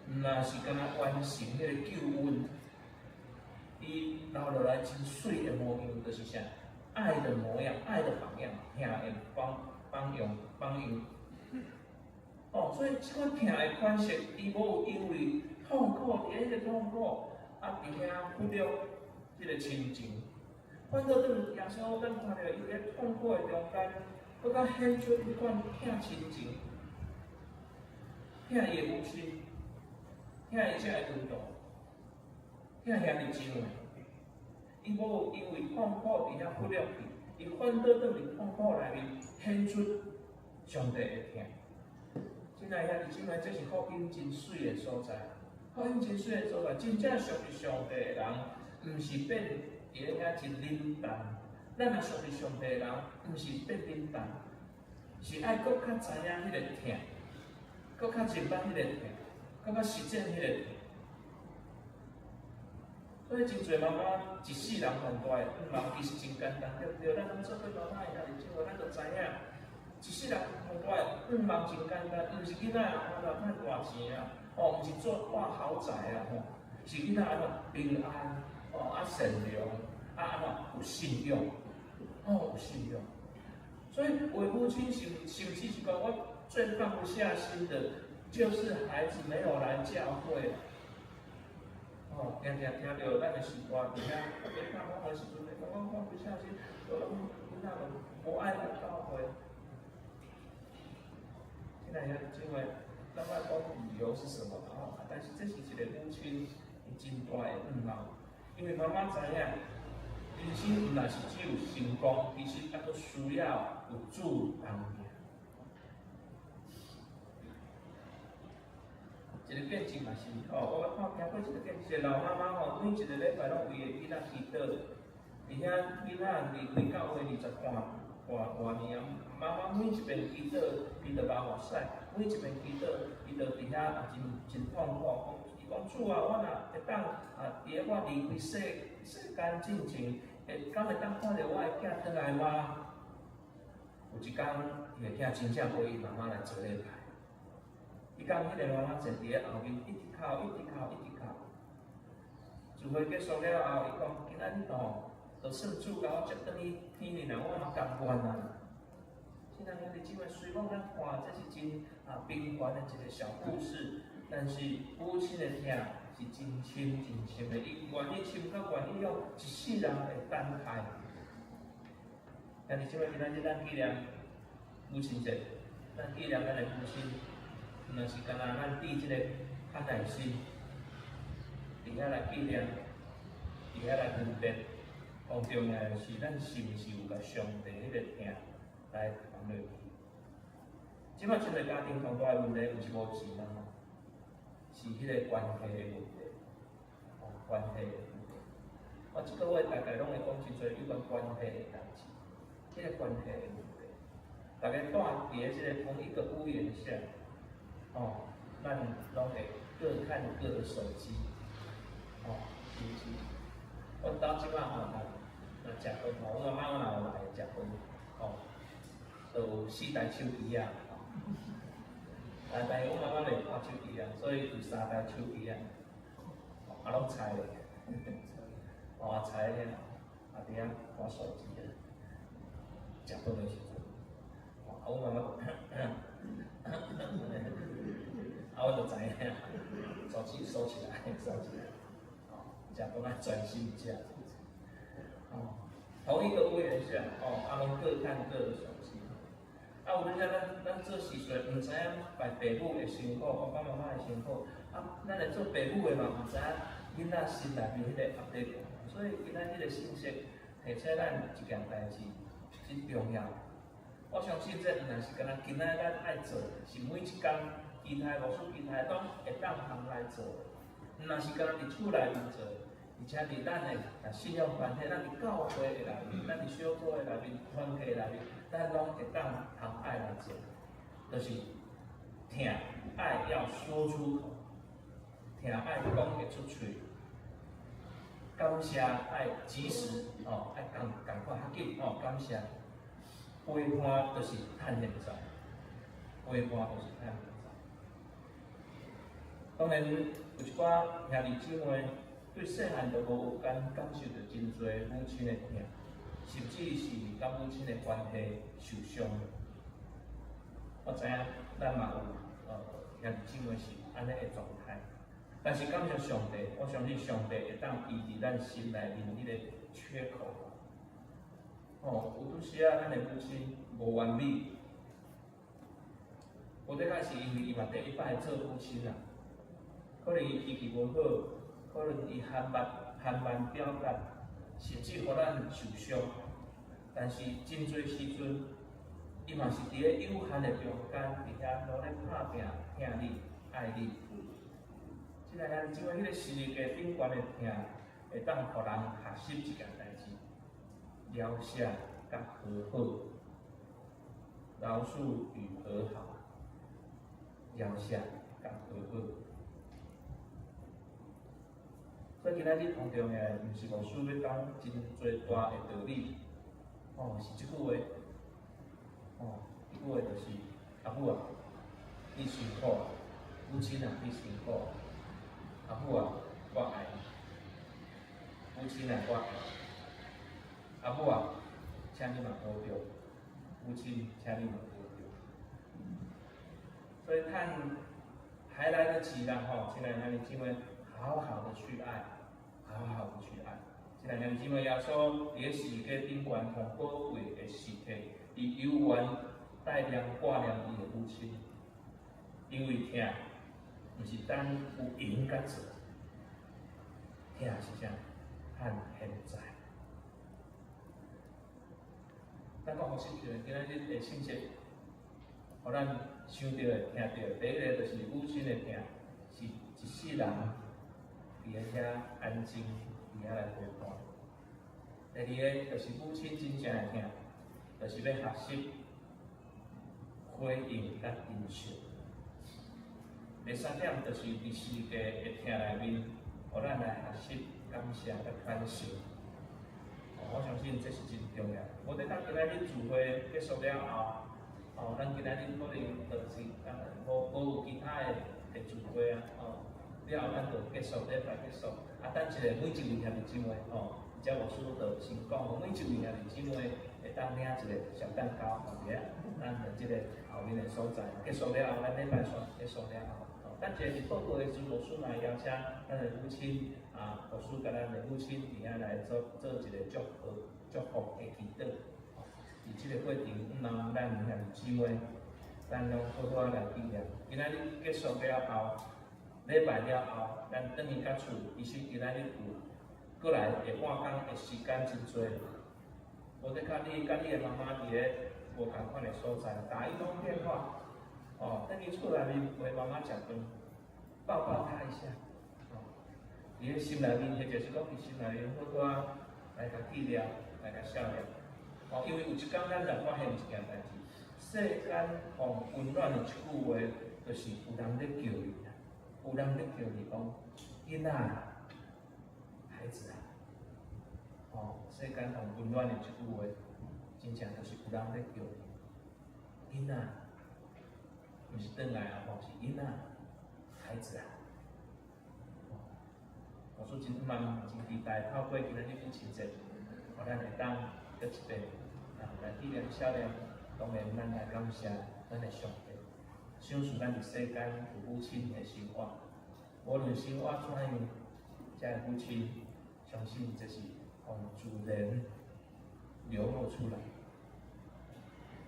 毋若是干焦完成彼個救恩，伊留落來真媠的模樣，就是啥？愛的模樣，愛的榜樣，疼的榜榜樣榜樣。哦，所以這款疼的款式，伊無因為痛苦，佇彼個痛苦，啊，佇遐忽略這個親情。反倒轉耶穌，咱看著伊佇痛苦的中間，閣較顯出彼款疼親情，疼伊的母親，疼伊遮的門徒，疼兄弟姊妹。伊無因為痛苦佇遐忽略去，伊反倒轉佇痛苦內面顯出上帝的疼。親愛兄弟姊妹，這是福音真媠的所在。福音真媠的所在，真正屬於上帝的人，毋是變佇咧遐真冷淡。咱若屬於上帝的人，毋是變冷淡，是愛閣較知影彼個疼，閣較認捌彼個疼，閣較實踐彼個疼。所以真濟媽媽一世人上大的願望，其實真簡單，對毋對？咱攏做過媽媽的兄弟姊妹，咱就知影，一世人上大的願望真簡單，毋是囡仔啊，賺大錢啊，哦，毋是做掛豪宅啊，吼，是囡仔按怎平安，哦，啊善良，啊按怎有信仰，哦，有信仰。所以為母親甚至是講，我最放不下心的，就是孩子沒有來教會。哦，定定聽著咱的詩歌佇遐，咧唱講的時陣，講我放不下心，我攏囡仔都無愛來教會。親愛兄弟姊妹，咱莫講理由是什麼啦吼，但是這是一個母親真大的願望，因為媽媽知影，人生毋但是只有成功，其實猶閣需要有主同行。一個見證嘛是吼，我看聽過一個見證，一個老媽媽吼，每一個禮拜攏為伊的囡仔祈禱，而且囡仔離開教會20外外年啊，媽媽每一遍祈禱，伊就流目屎；每一遍祈禱，伊就佇遐啊真真痛苦。伊講主啊，我若會當啊，佇咧我離開世間進前，會敢會當看著我的囝轉來嗎？有一工，伊的囝真正陪伊媽媽來做禮拜。伊講彼個媽媽坐佇咧後面，一直哭，一直哭，一直哭。聚會結束了後，伊講今仔日吼，就算主共我接轉去天裡，我嘛甘願啊。親愛兄弟姊妹，雖講咱看這是真啊平凡的一個小故事，但是母親的疼是真深真深的，伊願意深到願意用一世人的等待。兄弟姊妹，今仔日咱紀念母親節，咱紀念咱的母親。毋是干焦咱佇這個康乃馨，佇遐來紀念，佇遐來分別。上重要的是，咱是毋是有共上帝彼個疼來傳落去？這擺真濟家庭上大的問題，毋是無錢啊，是彼個關係的問題，哦，關係的問題。我這個月大概攏會講真濟有關關係的代誌，彼個關係的問題。大家住佇這個同一個屋檐下。哦，咱攏會各看各的手機，哦，是毋是？阮兜這擺吼，若食飯吼，阮媽媽若有來食飯，哦，就有四台手機啊，但是阮媽媽袂看手機啊，所以有三台手機啊，啊攏拆咧，哦拆咧，啊佇遐看手機啊，食飯的時陣，啊阮媽媽。啊，我就知影，手機收起來，收起來，哦，食飯愛專心食。哦，同一個屋檐下，哦，啊，攏各看各的手機。啊，有陣時咱做時序，毋知影別父母的辛苦，爸爸媽媽的辛苦。啊，咱來做父母的嘛，毋知影囡仔心內面彼個壓力。所以今仔日個信息提醒咱一件代誌，真重要。我相信這毋但是干焦今仔日咱愛做，是每一工其他牧師、其他攏會當通來做。毋但是干焦佇厝內面做，而且佇咱的信仰團體，咱佇教會的內面，咱佇小組的內面、團契內面，咱攏會當通愛來做，就是疼愛要說出口，疼愛講會出喙，感謝愛及時哦，愛仝仝快較緊哦，感謝。陪伴就是趁現在，陪伴就是趁現在。當然有一寡兄弟姊妹對細漢就無有感感受著真濟母親的疼，甚至是佮母親的關係受傷。我知影咱嘛有兄弟姊妹是按呢的狀態，但是感謝上帝，我相信上帝會當醫治咱心內面彼個缺口。哦，有當時啊，咱的母親無完美，有的確是因為伊嘛第一擺做母親啊，可能伊脾氣無好，可能伊含慢含慢表達，甚至予咱受傷。但是真濟時陣，伊嘛是佇咧有限的中間，佇遐努力拍拚，疼你、愛你。親愛兄弟姊妹，彼個十字架頂懸的疼，會當予人學習一件代誌：饒赦佮和好，饒恕與和好，饒赦佮和好。所以今仔日當中的，毋是牧師欲講真濟大的道理，哦，是這句話，哦，這句話就是，阿母啊，你辛苦啊，母親啊，你辛苦啊，阿母啊，我愛你，母親啊，我愛你，阿母啊，請你嘛保重，母親，請你嘛保重。所以趁還來得及啦，吼，親愛兄弟姊妹，好好的去愛，好好的去愛。親愛兄弟姊妹，耶穌佇咧十字架頂懸上寶貴的時刻，伊猶原帶念掛念伊的母親，因為疼，毋是等有閒才做，疼是啥？趁現在。咱講予實際，今仔日的信息，予咱想著的、聽著的，第一个就是母親的疼，是一世人佇咧遐安靜，佇遐來陪伴。第二个就是母親真正的疼，就是欲學習回應佮珍惜。第三點就是佇十字架的疼內面，予咱來學習感謝佮傳承。我相信這是真重要。無得當今仔日聚會結束了後，哦，咱今仔日可能就是啊，無有其他的聚會啊，哦，了後咱就結束，禮拜結束。啊，等一下每一位兄弟姊妹，哦，遮牧師就先講，每一位兄弟姊妹會當領一個小蛋糕，佇咧咱的這個後面的所在。結束了後，咱禮拜煞結束了後，哦，等一下佇報告的時陣，牧師嘛會邀請咱的母親啊，牧師佮咱的母親佇遐來做做一個祝福的祈禱。佇這個過程，毋通咱兄弟姊妹，咱攏好好來紀念。今仔日結束了後，禮拜了後，咱轉去到厝，其實今仔日有閣來下半工的時間真濟。無得較你佮你的媽媽佇咧無仝款的所在，打一通電話，哦，轉去厝內面陪媽媽食飯，抱抱她一下，哦，佇咧心內面，或者是講佇心內面好好仔來共紀念，來共想念。哦，因為有一工咱就發現一件代誌，世間予溫暖的一句話，就是有人咧叫你，有人咧叫你講，囡仔，孩子啊，哦，世間予溫暖的一句話，真正就是有人咧叫你，囡仔，毋是轉來啊，吼，是囡仔，孩子啊。我說真嘛真期待透過今仔日母親節，予咱會當閣一遍啊來紀念少年，當然咱來感謝咱的上帝，賞賜咱佇世間有母親的生活，無論生活怎樣，這个母親相信這是予自然流露出來。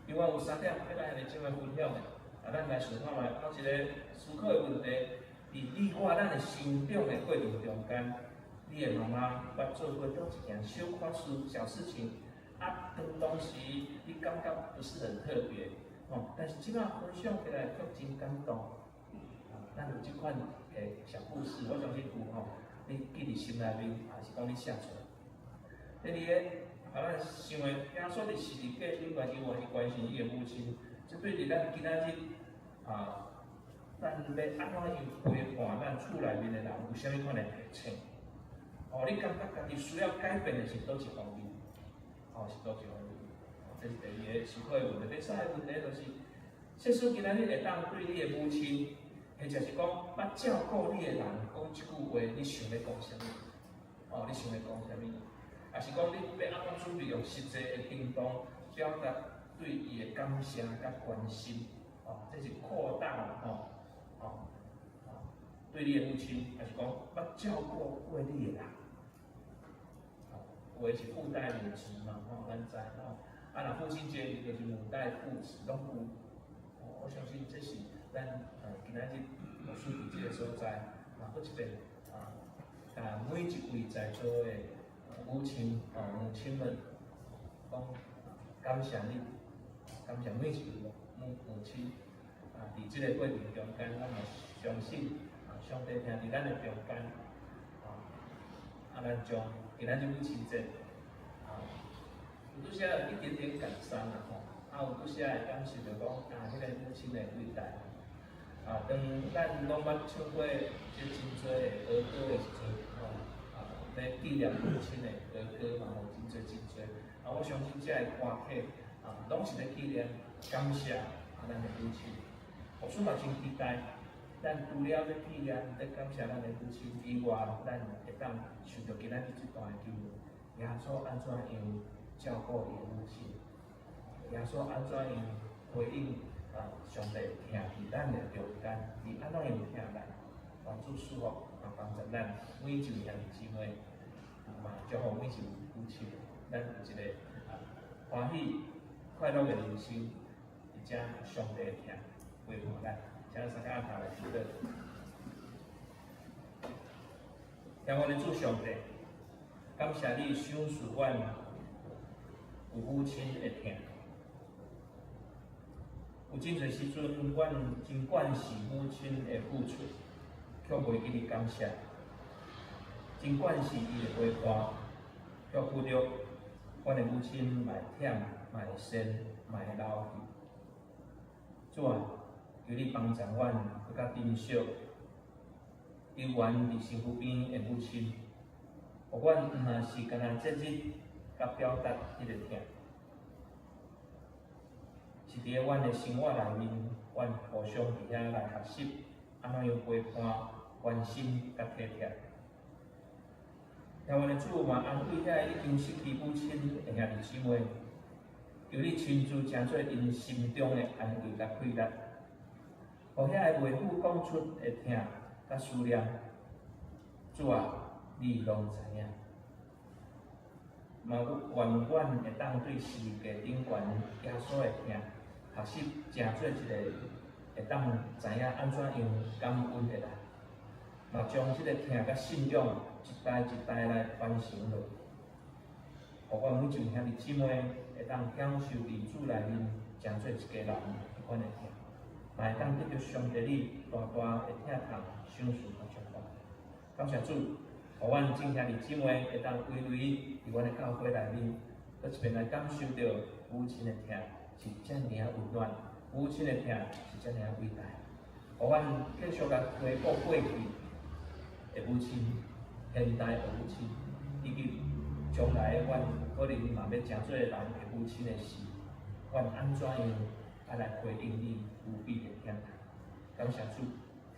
另外有三點欲共兄弟姊妹分享的，啊，咱來想看覓，有一个思考的問題，佇你我咱的成長的過程中間，你的媽媽捌做過佗一件小可事、小事情，啊，當時你感覺不是很特別，哦，但是這擺回想起來卻真感動。啊，咱有這款的小故事，我相信有吼，你記佇心內面，還是講你寫出來。第二个，啊，咱想的，耶穌佇十字架頂懸，伊嘛是關心伊的母親，這對佇咱今仔日啊，咱欲按怎樣陪伴咱厝內面的人，有啥物款的提醒？哦，你感覺家己需要改變的是佗一方面？哦，是佗一方面？哦，這是第二个思考的問題。第三个問題就是，假使今仔日會當對你的母親，或者是講捌照顧你的人講這句話，你想欲講啥物？哦，你想欲講啥物？抑是講你欲按怎準備用實際的行動表達對伊的感謝佮關心？哦，這是擴大吼，哦，哦，對你的母親，抑是講捌照顧過你的人，哦，有的是父代母職嘛，吼，咱知吼。啊，若父親節就是母帶父職，攏有。哦，我相信這是咱今仔日牧師佇這个所在，啊，閣一遍啊，共每一位在座的。母親啊，母親們，講感謝你，感謝每一位母親啊！佇這個過程中間，咱嘛相信啊，上帝疼佇咱的中間啊，啊，咱將今仔日母親節啊，有拄時有一點點感傷啦吼，啊，有拄時會感受著講啊，彼個母親的偉大啊，當咱攏捌唱過這真濟的兒歌的時陣吼，啊，咧紀念母親的兒歌嘛吼，真濟真濟。啊，我相信這个歌曲啊，攏是咧紀念感謝啊，咱的母親。牧師嘛真期待，咱除了咧紀念、咧感謝咱的母親以外，咱會當受著今仔日這段的經文，耶穌按怎樣照顧伊的母親？耶穌按怎樣回應啊？上帝疼佇咱的中間，伊按怎樣疼咱？願主賜福啊，幫助咱每一位兄弟姊妹，嘛祝福每一位母親，咱有一個啊歡喜快樂的人生，而且上帝的疼陪伴咱。請三個阿頭來祈禱。天阮的主上帝，感謝你賞賜阮有母親的疼。有真濟時陣，阮真慣勢母親的付出，卻袂記得感謝；真慣勢伊的陪伴，卻忽略阮的母親嘛會忝，嘛會善，嘛會老去。主啊，求你幫助阮閣較珍惜猶原佇身軀邊的母親，予阮毋但是干焦節日佮表達彼個疼。是佇咧阮的生活內面，阮互相佇遐來學習，按怎樣陪伴、關心佮體貼。聽阮的主嘛安慰遐已經失去母親的兄弟姊妹，求你親自成做𪜶心中的安慰佮氣力，予遐个袂赴講出的疼佮思念，主啊，你攏知影。嘛願阮會當對十字架頂懸耶穌的疼，學習成做一個會當知影按怎樣感恩的人，嘛將這個疼佮信仰一代一代來傳承落去，予阮每一位兄弟姊妹會當享受佇主內面成做一家人彼款的疼，嘛會當得著上帝你大大的疼痛、賞賜佮祝福。感謝主，予阮眾兄弟姊妹會當圍內佇阮的教會內面，閣一遍來感受著母親的疼是遮爾仔溫暖，母親的疼是遮爾仔偉大。予阮繼續來回顧過去的母親、現代的母親，以及將來阮可能嘛欲成做人的母親的時，阮按怎樣愛來回應你無比的疼愛？感謝主，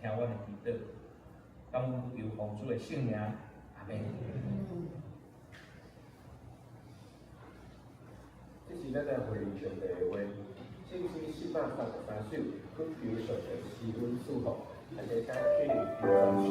聽阮的祈禱，感恩求奉主的聖名，阿們。這是咱來回應上帝的話，聖詩433首，懇求上帝施恩賜福，大家請起立第三首。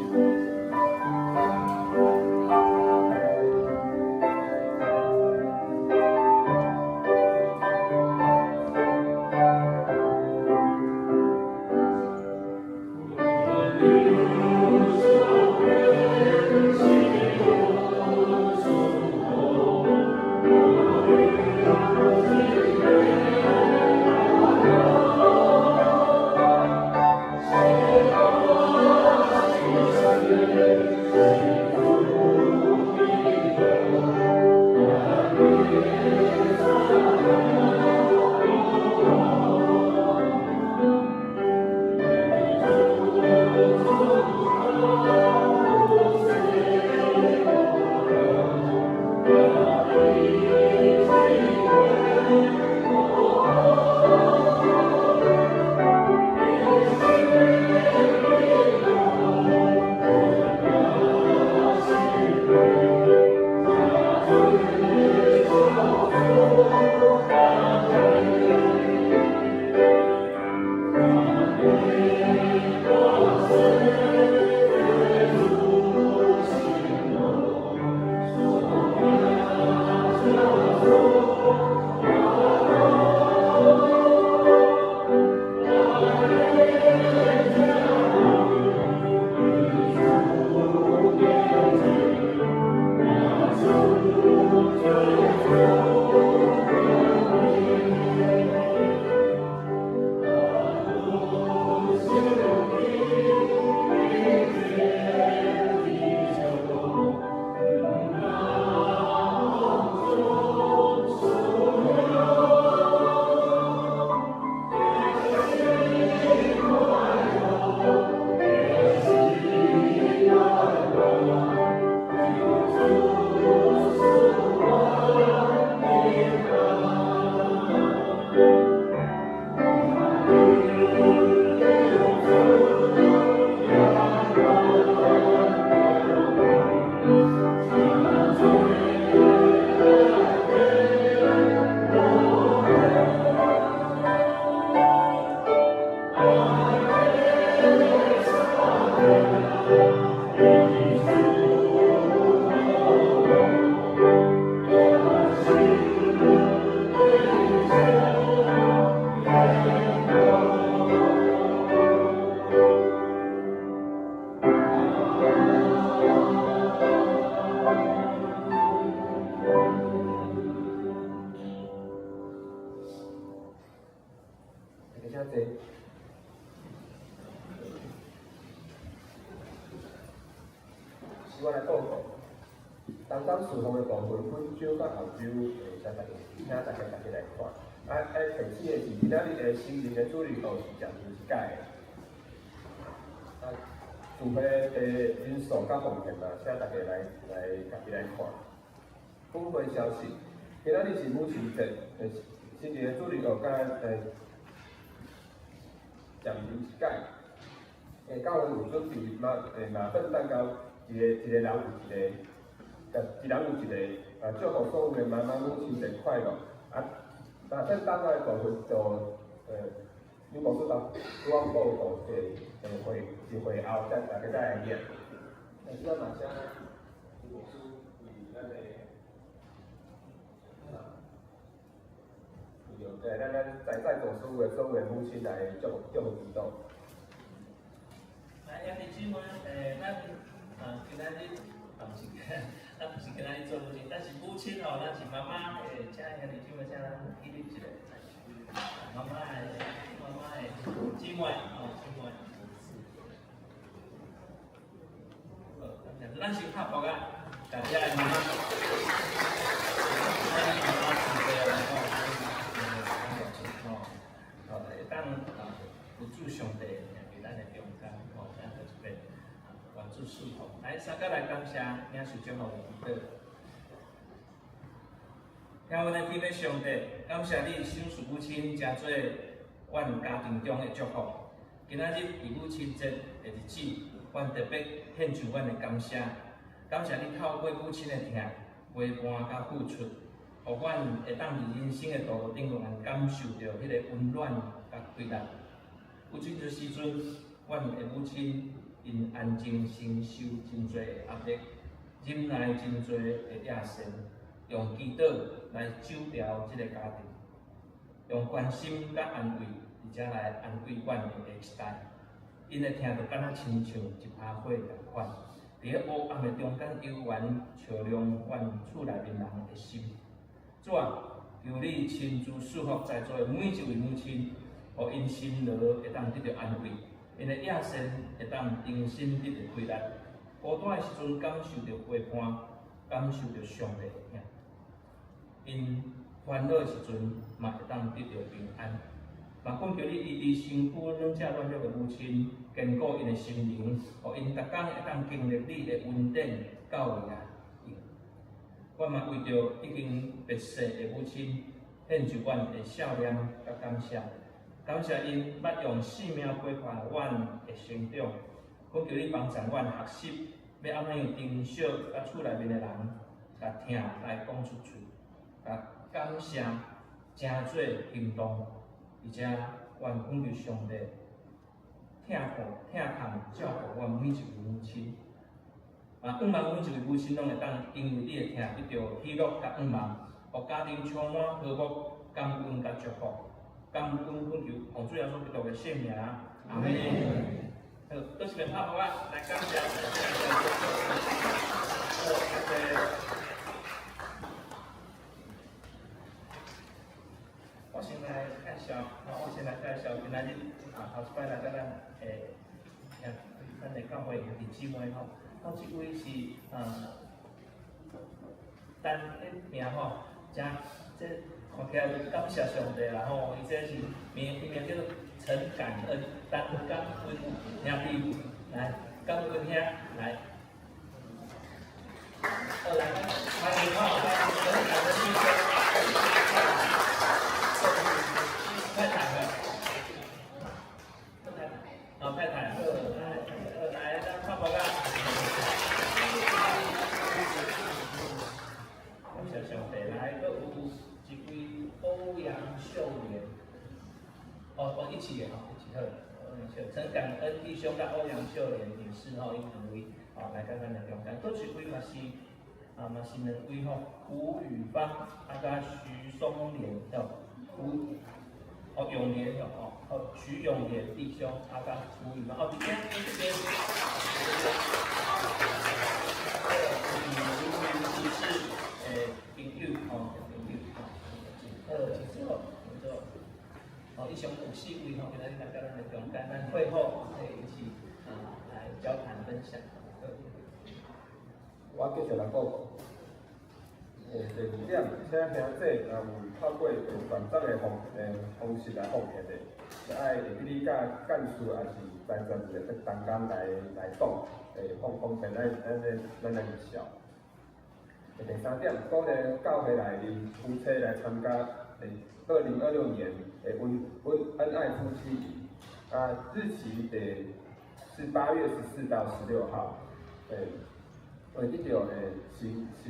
請坐。是我來報告，當當事奉的部分，本週佮後週會使大家，請大家家己來看。啊，愛提醒的是，今仔日的新人的主日學是暫時一改的。啊，聚會的人數佮奉獻嘛，請大家來來家己來看。本會消息，今仔日是母親節，新人的主日學佮暫時一改。教會有準備馬份蛋糕，一個一個人有一個，一人有一個，啊，祝福所有的媽媽母親節快樂。啊，馬份蛋糕的部分就，劉博士頭拄仔報告會是會後再大家再來念。但是咱嘛請劉博士為咱的，為著咱在座所有的母親來祝福祈禱。來，兄弟姊妹，咱啊，今仔日啊，毋是，咱毋是今仔日做母親，咱是母親吼，咱是媽媽，請兄弟姊妹請咱起立一下。媽媽的姊妹，吼，姊妹。好，咱先拍噗仔，感謝媽媽。咱媽媽慈悲來講，吼，吼，會當啊，有主上帝佇咱的中間，吼，咱閣一遍，願主賜福。來，三個來感謝，領受祝福的祈禱。聽阮的天父上帝，感謝你賞賜母親，成做阮家庭中的祝福。今仔日佇母親節的日子，阮特別獻上阮的感謝，感謝你透過母親的疼、陪伴佮付出，予阮會當佇人生的道路頂頭感受著彼個溫暖佮規力。有真濟時陣，阮的母親𪜶安靜承受真濟的壓力，忍耐真濟的野心，用祈禱來守牢這個家庭，用關心佮安慰，而且來安慰阮的下一代。𪜶的疼就敢若親像一把火仝款，佇咧烏暗的中間幽懸，照亮阮厝內面人的心。主啊，求你親自賜福在座的每一位母親，予𪜶心內會當得著安慰，𪜶的野心會當重新得著規力。孤單的時陣感受著陪伴，感受著上帝的疼。𪜶煩惱的時陣嘛會當得著平安。嘛懇求你醫治身軀軟弱軟弱的母親，堅固𪜶的心靈，予𪜶逐工會當經歷你的恩典教會啊。我嘛為著已經別逝的母親，獻上阮的孝念佮感謝，感謝𪜶捌用性命陪伴阮的成長。懇求你幫助阮學習，欲按怎樣珍惜佮厝內面的人，共疼來講出喙，共感謝成做行動，而且阮懇求上帝疼顧、疼疼照顧阮每一位母親。嘛，向望每一位母親攏會當因為你的疼得著喜樂佮向望，予家庭充滿和睦、感恩佮祝福。感恩懇求，奉主耶穌基督的聖名，阿門。好，閣一遍拍噗仔，來感謝。好，謝謝。我先來介紹，我先來介紹今仔日啊，頭一擺來佮咱咱的教會兄弟姊妹吼。哦，這位是陳的名吼，誠這看起來就感謝上帝啦吼，伊這是名，伊名叫做陳感恩，陳感恩兄弟，來感恩兄來，好來，歡迎吼，陳感恩弟兄，太太好，太太，哦太太好，來，來，咱拍噗仔。感謝上帝，來，閣有一位歐陽秀蓮，哦哦，一起的吼，一起好，歐陽秀，陳感恩弟兄佮歐陽秀蓮女士吼，𪜶兩位哦來佮咱的中間，閣一位嘛是啊嘛是兩位吼，胡宇芳啊佮徐松蓮吼，胡哦永蓮吼哦，徐永蓮弟兄啊佮胡宇芳哦，佇遮這邊。是朋友吼，朋友吼，好，請坐，請坐。好，吼，以上有四位吼，今仔日來到咱的中間，咱會後可以一起啊來交談分享。我繼續來報告。第二點，請兄姊若有透過傳真的方式來奉獻的，就愛會記你佮幹事抑是財政部的同工來講，方便咱來入數。第三點，鼓勵教會內的夫妻來參加2026年的恩愛夫妻營，啊，日期是8月14到16號，會得著是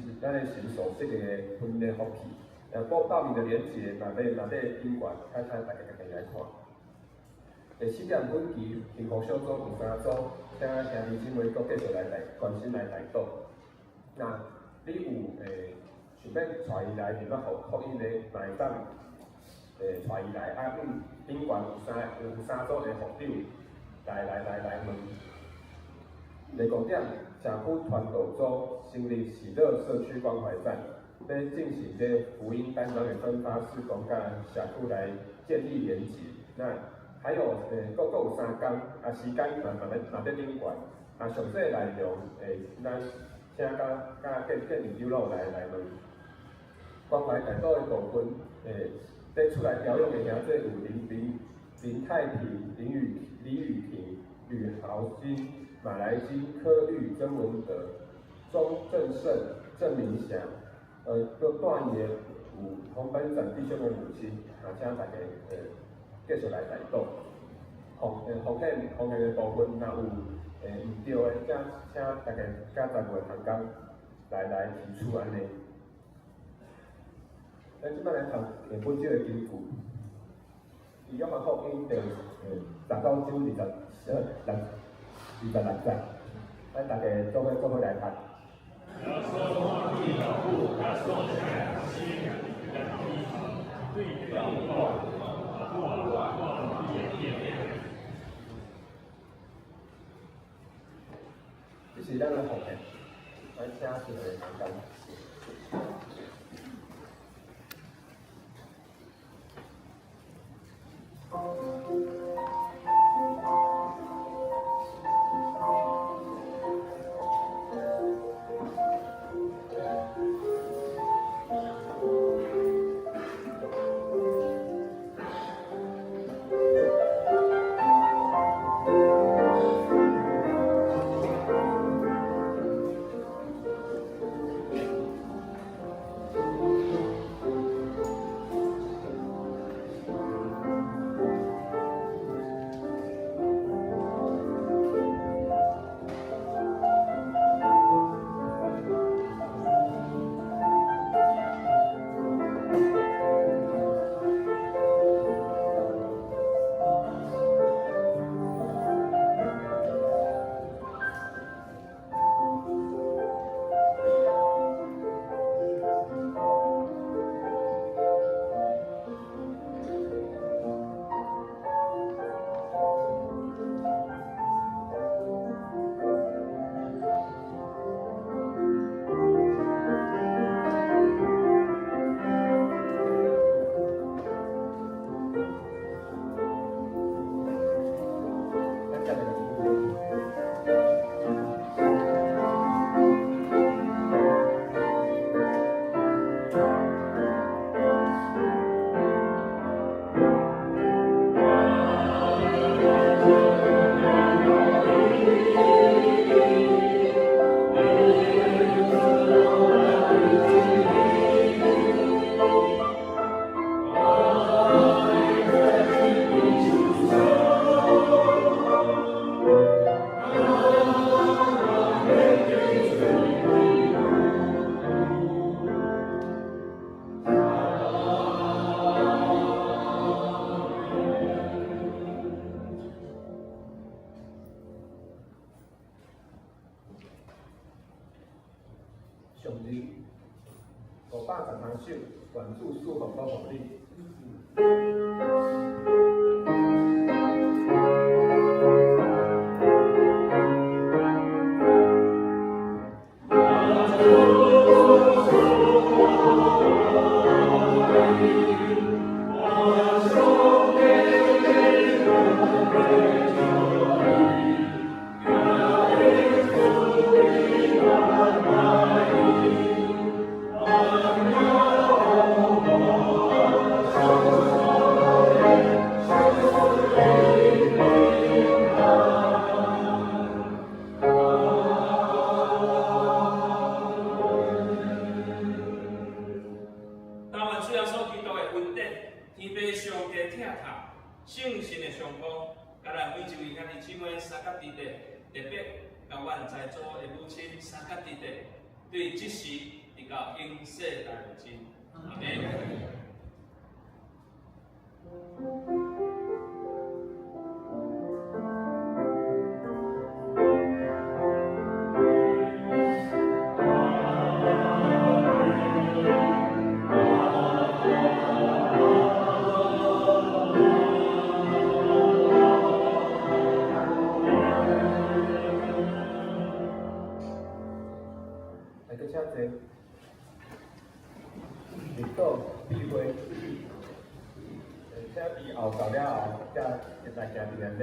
咱的神所設計的婚禮福氣，報名的連結嘛佇頂懸，請大家家己來看。第四點，本期幸福小組有三組，請兄弟姊妹閣繼續來關心來代禱。若你有想欲帶伊來認捌福音的，嘛會當帶伊來，啊，頂懸有三組的副長來問。第五點，社區傳道組成立喜樂社區關懷站，欲進行這福音單張的分發事工，佮社區來建立連結。那還有閣有三工，啊時間嘛佇頂懸，啊詳細內容咱請佮建議長老來問。關懷大島的部分，佇出來調養的兄弟有林太平、李雨婷、呂豪金、馬來金、柯玉、曾文德、鍾正勝、鄭明祥，閣段爺有洪班長弟兄的母親，啊，請大家繼續來代禱。奉獻的部分，若有毋對的，請大家佮財務的同工來提出按呢。咱這擺來讀本節的經句，佇約翰福音第19章26節，咱大家做伙來讀。這是咱的奉獻，來請四個同工。上帝510首，願主賜福予你。父上帝疼痛，聖神的相光，佮咱每一位兄弟姊妹相佮佇咧，特別佮阮在座的母親相佮佇咧，對這時直到永世大無盡。阿們。來，閣請坐。入島閉會，請伊後到了後，才來行平安禮。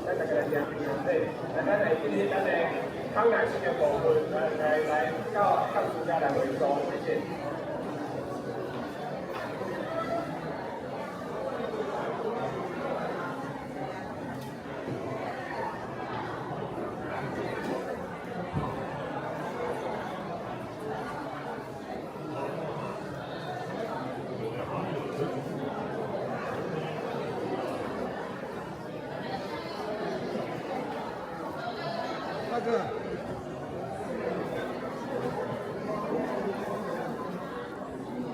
咱大家來行平安禮，來，咱來進入咱的康乃馨的部分，來來來到教師遮來回收，謝謝。大哥。